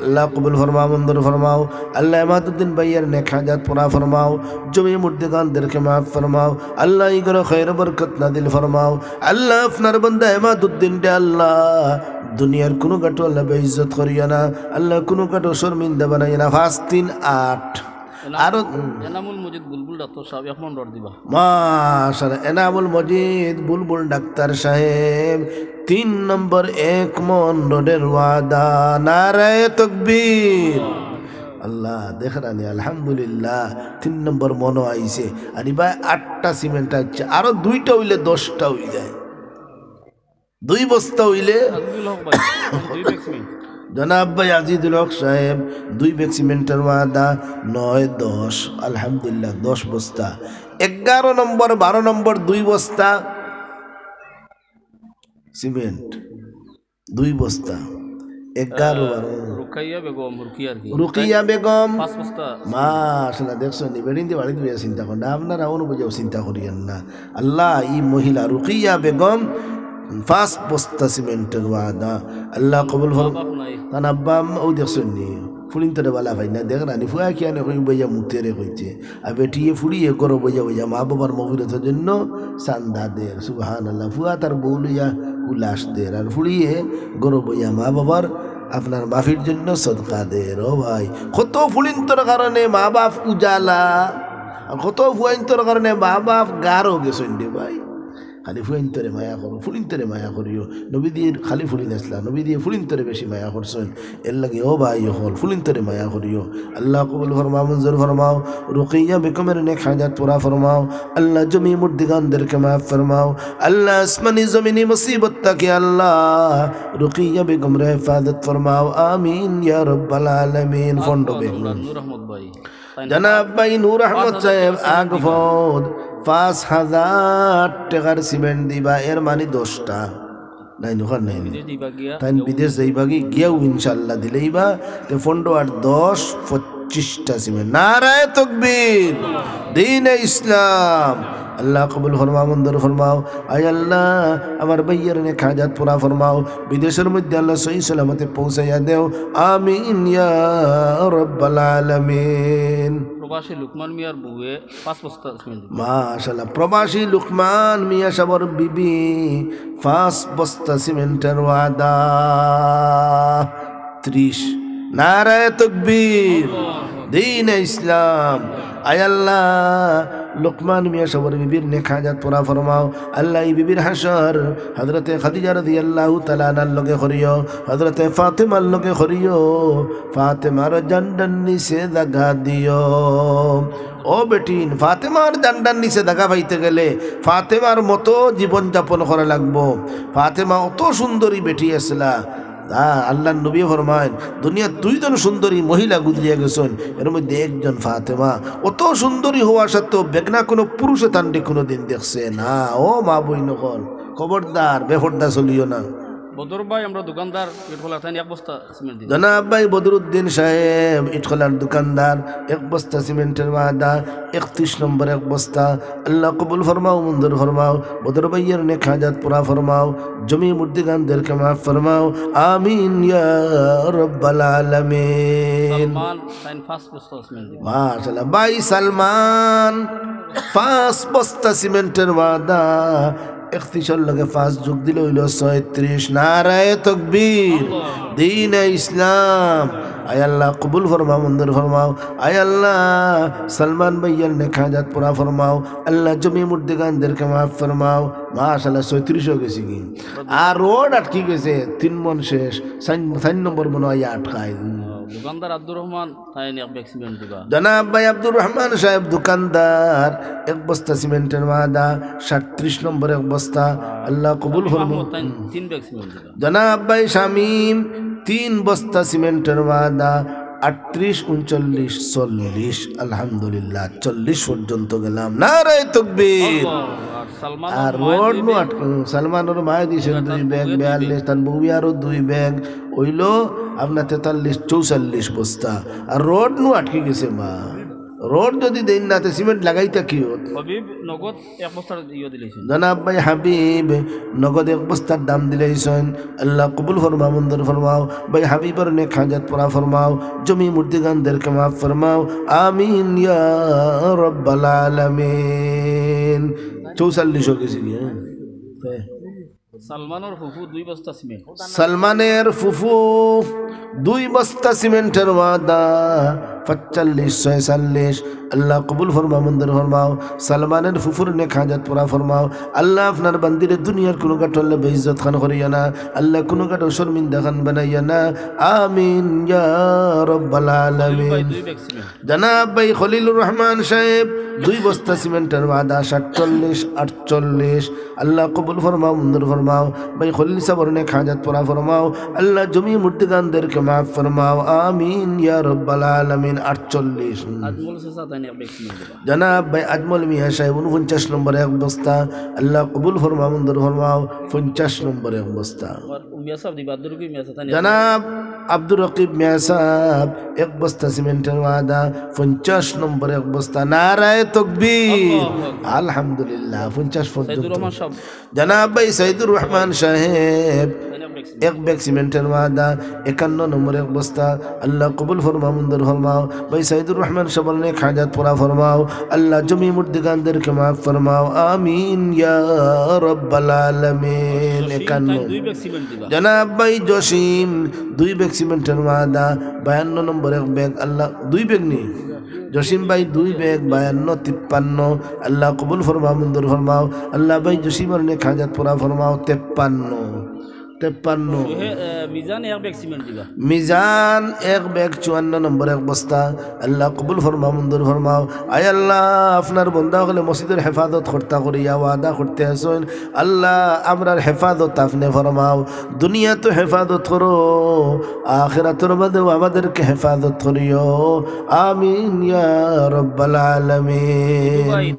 আল্লাহ কবুল ফরমাও, মঞ্জুর ফরমাও। আল্লাহ এমাদুদ্দিন ভাইয়ের নেক হাজাত পুরা ফরমাও। জমি মুর্দেগানদেরকে মাফ ফরমাও। আল্লাহ ই ঘরো খৈর বরকত নাজিল ফরমাও। আল্লাহ আপনার বান্দা এমাদুদ্দিনরে আল্লাহ দুনিয়ার কুনু ঘাটো আল্লাহ বেইজ্জত করিও না। আল্লাহ কুনু ঘাটো শর্মিন্দা বানাইও না। পাঁচ তিন আট। এনামুল, আরো, হুম। এনামুল মজিদ বুলবুল ডাক্তার সাহেব, এক মন রড দিবা। মাশাআল্লাহ, এনামুল মজিদ বুলবুল ডাক্তার সাহেব, তিন নম্বর এক মন রডের ওয়াদা। নারায়ে তকবীর। আল্লাহ, দেখরানি, আলহামদুলিল্লাহ, তিন নম্বর মনও আইছে। আর ইবায় আটটা সিমেন্ট আইছে, আরো দুইটা অইলে দশটা অই যায়। দুই বস্তা অইলে আজিজুল হক ভাই, দুই ব্যাগ সিমেন্ট। জনাব ভাই আজিজুল হক সাহেব, দুই ব্যাগ সিমেন্টর ওয়াদা, নয়, দশ, আলহামদুলিল্লাহ, দশ বস্তা। এগারো নম্বর, বারো নম্বর, দুই বস্তা সিমেন্ট, দুই বস্তা, এগারো, আহ, বারো। রুকাইয়া বেগম, রুকিয়া আর কি। রুকিয়া বেগম। পাঁচ বস্তা। মাশাআল্লাহ, দেখছো নি, বেটিন্তে বাড়িত বইয়া চিন্তা করইন না, আপনারা অনো বইয়াও চিন্তা করিয়েন না। আল্লাহ, ই মহিলা রুকিয়া বেগম, পাঁচ বস্তা সিমেন্টর ওয়াদা। আল্লাহ কবুল ফর-, মা বাপ নাই। তান আব্বা আম্মা, অউ দেখছো নি, ফুড়িন্তরে বালা পাইন না, দেখরানি, ফুয়া কিয়ানে কই বইয়া মুতেরে কইছে। আর বেটিয়ে ফুড়িয়ে ঘরো বইয়া বইয়া মা বাবার মগফিরতর জন্য চান্দা দের। সুবহানাল্লাহ। ফুয়া তার বউ লইয়া উল্লাস দের। আর ফুড়িয়ে ঘরো বইয়া মা বাবার আপনার মাফির জন্য সদকা দের। ও ভাই, কত ফুড়িন্তর কারণে মা বাপ উজালা, আর কত ফুয়াইন্তর কারণে মা বাপ গারো গেছইন রে ভাই। খালি ফুয়াইন্তরে মায়া করো, ফুড়িন্তরে মায়া করিও। নবীজির খালি ফুড়িন আছলা, নবীজিয়ে ফুড়িন্তরে বেশি মায়া করছইন। এরলাগি ও ভাই অকল, ফুড়িন্তরে মায়া করিও। আল্লাহ কবুল ফরমাও, মঞ্জুর ফরমাও। রুকিয়া বেগমের নেক হাজাত পুরা ফরমাও। আল্লাহ জমি মুর্দেগানদেরকে মাফ ফরমাও। আল্লাহ আসমানি জমিনি মুসিবত থাকি আল্লাহ রুকিয়া বেগমরে হেফাজত ফরমাও। আমিন ইয়া রব্বাল আলামিন। ফন্ড বেগম। নূর আহমদ ভাই। জনাব ভাই নূর আহমদ সাহেব, আগ ফদ পাঁচ হাজার টেকার সিমেন্ট দিবা, এর মানি দশটা। নাই, দোকান নাই। বিদেশ দিবা গিয়া। তাইন বিদেশ যাইবা গি-, গিয়াও ইনশাআল্লাহ দিলাইবা। তে পনেরো আর দশ, পঁচিশটা সিমেন্ট। নারায়ে তকবীর, দ্বীনে ইসলাম। আল্লাহ কবুল ফরমাও, মঞ্জুর ফরমাও। আয় আল্লাহ, আমার ভাইয়ের নেক হাজাত পুরা ফরমাও। বিদেশের মধ্যে আল্লাহ সহি সালামতে পৌঁছাইয়া দেও। আমিন ইয়া রব্বাল আলামিন। প্রবাসী লুকমান মিয়ার বউয়ে পাঁচ বস্তা সিমেন্ট দিবা। মাশাআল্লাহ, প্রবাসী লুকমান মিয়া সাবর বিবি পাঁচ বস্তা সিমেন্টর ওয়াদা। ত্রিশ। নারায়ে তকবীর, দ্বীনে ইসলাম। আয় আল্লাহ, লুকমান মিয়া সাবর বিবির নেক হাজাত পুরা ফরমাও। আল্লাহ, ই বিবির হাশর হযরতে খাদিজা রাদিয়াল্লাহু তাআলা আনহার লগে করিও, হযরতে ফাতেমার লগে করিও। ফাতেমার জান্ডার নিচে জাগা দিও। ও বেটিন, ফাতেমার জান্ডার নিচে জাগা পাইতে গেলে ফাতেমার মতো জীবন যাপন করা লাগবো। ফাতেমা অত সুন্দরী বেটি আছলা। আ, আল্লাহর নবী ফরমাইন, দুনিয়াত দুইজন সুন্দরী মহিলা গুজরিয়া গেছইন, এর মধ্যে একজন ফাতেমা। অত সুন্দরী হওয়া সত্ত্বেও বেগনা কোনো পুরুষে তানরে কোনোদিন দেখছে না। ও মা বইন অকল, খবরদার, বেপর্দা চলিও না। বদর ভাই, আমরা দোকানদার, ইটখোলা, তাইন এক বস্তা সিমেন্ট দিবা। জনাব ভাই বদরুদ্দিন সাহেব, ইটখোলার দোকানদার, এক বস্তা সিমেন্টর ওয়াদা, একত্রিশ নম্বর এক বস্তা। আল্লাহ কবুল ফরমাও, মঞ্জুর ফরমাও। বদর ভাইয়ের নেক হাজাত পুরা ফরমাও। জমি মুর্দেগানদেরকে মাফ ফরমাও। আমিন ইয়া রব্বাল আলামিন। সালমান, তাইন পাঁচ বস্তা সিমেন্ট দিবা। মাশাআল্লাহ। ভাই সালমান, পাঁচ বস্তা সিমেন্টর ওয়াদা। একত্রিশর লগে পাঁচ যোগ দিলে অইলো ছয়ত্রিশ। নারায়ে তকবীর, দ্বীনে ইসলাম। আয় আল্লাহ, কবুল ফরমাও, মঞ্জুর ফরমাও। আয় আল্লাহ, সালমান ভাইয়ার নেক হাজাত পুরা ফরমাও। আল্লাহ, জমি মুর্দেগানদেরকে মাফ ফরমাও। মাশাআল্লাহ, ছয়ত্রিশ অই গেছে গি। আর রড আটকি গেছে, তিন মন শেষ, চাইর, চাইর নম্বর মনো অয় আটকায়। দোকানদার আব্দুর রহমান, তাইন এক ব্যাগ সিমেন্ট দিবা। জনাব ভাই আব্দুর রহমান সাহেব দোকানদার, এক বস্তা সিমেন্টর ওয়াদা, সাতত্রিশ নম্বর এক বস্তা। আল্লাহ কবুল ফরমাও। মোহাম্মদ, তাইন তিন ব্যাগ সিমেন্ট দিবা। জনাব ভাই শামীম, তিন বস্তা সিমেন্টর ওয়াদা, আটত্রিশ, ঊনচল্লিশ, চল্লিশ, আলহামদুলিল্লাহ, চল্লিশ পর্যন্ত গেলাম। নারায়ে তকবীর। আল্লাহু আকবার। সালমান আর আর রড মায়ে নু দিবে। আটক-, সালমানর মায়ে দিছইন দুই ব্যাগ, দুই ব্যাগ। বিয়াল্লিশ, তান বউয়ে আরো দুই ব্যাগ, অইলো আপনার তেতাল্লিশ, চৌচল্লিশ বস্তা। আর রড নু আটকি গেছে মা। রড যদি দেইন না, তে সিমেন্ট লাগাইতা কিওত? হাবিব নগদ এক বস্তার ইয়ে দিলাইছইন। জনাব ভাই হাবিব নগদ এক বস্তার দাম দিলাইছইন। আল্লাহ কবুল ফরমাও, মঞ্জুর ফরমাও। ভাই হাবিবর নেক হাজত পুরা ফরমাও। জমি মুর্দিগানদেরকে মাফ ফরমাও। আমিন ইয়া রাব্বাল আলামিন। চৌচল্লিশ অই গেছে কি, হ্যাঁ? হ্যাঁ। সালমানর ফুফু দুই বস্তা সিমেন্ট। সালমানের ফুফু দুই বস্তা সিমেন্টের ওয়াদা, পাঁচচল্লিশ, ছয়চল্লিশ। আল্লাহ কবুল ফরমাও, মঞ্জুর ফরমাও। সালমানের ফুফুর নেক হাজত পুরা ফরমাও। আল্লাহ আপনার বান্দিরে দুনিয়ার কুনু ঘাটলে বেইজ্জত খান করিও না। আল্লাহ কুনু ঘাটও শর্মিন্দা খান বানাইও না। আমিন ইয়া রাব্বাল আলামিন। দুই ব্যাগ সিমেন্ট। জনাব ভাই খলিলুর রহমান সাহেব দুই বস্তা সিমেন্টের ওয়াদা, সাতচল্লিশ, আটচল্লিশ। আল্লাহ কবুল ফরমাও, মঞ্জুর ফরমাও। ভাই খলিল সাবর নেক হাজত পুরা ফরমাও। আল্লাহ জমি মুর্দিগানদেরকে মাফ ফরমাও। আমিন ইয়া রাব্বাল আলামিন। আটচল্লিশ। আজমল চাচা তাইন এক ব্যাগ সিমেন্ট দিবা। জনাব ভাই আজমল মিয়া সাহেব ঊনপঞ্চাশ নম্বর এক বস্তা। আল্লাহ কবুল ফরমাও, মঞ্জুর ফরমাও। পঞ্চাশ নম্বর এক বস্তা। আবার মিয়া সাহেব দিবা, আব্দুর রকিব মিয়া সাহেব তাইন এক ব্যাগ। জনাব আব্দুর রকিব মিয়া সাহেব এক বস্তা সিমেন্টের ওয়াদা, পঞ্চাশ নম্বর এক বস্তা। নারায়ে তকবীর। আল্লাহু আকবার। আলহামদুলিল্লাহ, পঞ্চাশ পর্যন্ত। সাইদুর রহমান সাহেব। জনাব ভাই সাইদুর রহমান সাহেব এক ব্যাগ সিমেন্টের ওয়াদা, একান্ন নম্বর এক বস্তা। আল্লাহ কবুল ফরমাও, মঞ্জুর ফরমাও। ভাই সাইদুর রহমান সাবর নেক হাজত পুরা ফরমাও। আল্লাহ জমি মুর্দিগানদেরকে মাফ ফরমাও। আমিন ইয়া রাব্বাল আলামিন। জসিম একান্ন। তাইন দুই ব্যাগ সিমেন্ট দিবা। জনাব ভাই জসিম দুই ব্যাগ সিমেন্টের ওয়াদা, বায়ান্ন নম্বর এক ব্যাগ। আল্লাহ দুই ব্যাগ নি? জসিম ভাই দুই ব্যাগ, বায়ান্ন, তিপ্পান্ন। আল্লাহ কবুল ফরমাও, মঞ্জুর ফরমাও। আল্লাহ ভাই জসিমর নেক হাজত পুরা ফরমাও। তেপ্পান্ন, তেপ্পান্ন। হে, এ, মিজান এক ব্যাগ সিমেন্ট দিবা। মিজান এক ব্যাগ, চুয়ান্ন নম্বর এক বস্তা। আল্লাহ কবুল ফরমাও, মঞ্জুর ফরমাও। আয় আল্লাহ, আপনার বন্দা অকলে মসজিদর হেফাজত করতা করিয়া ওয়াদা করতে আছইন। আল্লাহ, আমরার হেফাজত আপনে ফরমাও। দুনিয়াত হেফাজত করো, আখিরাতর মাঝেও আমাদেরকে হেফাজত করিও। আমিন ইয়া রাব্বাল আলামিন। দুবাই।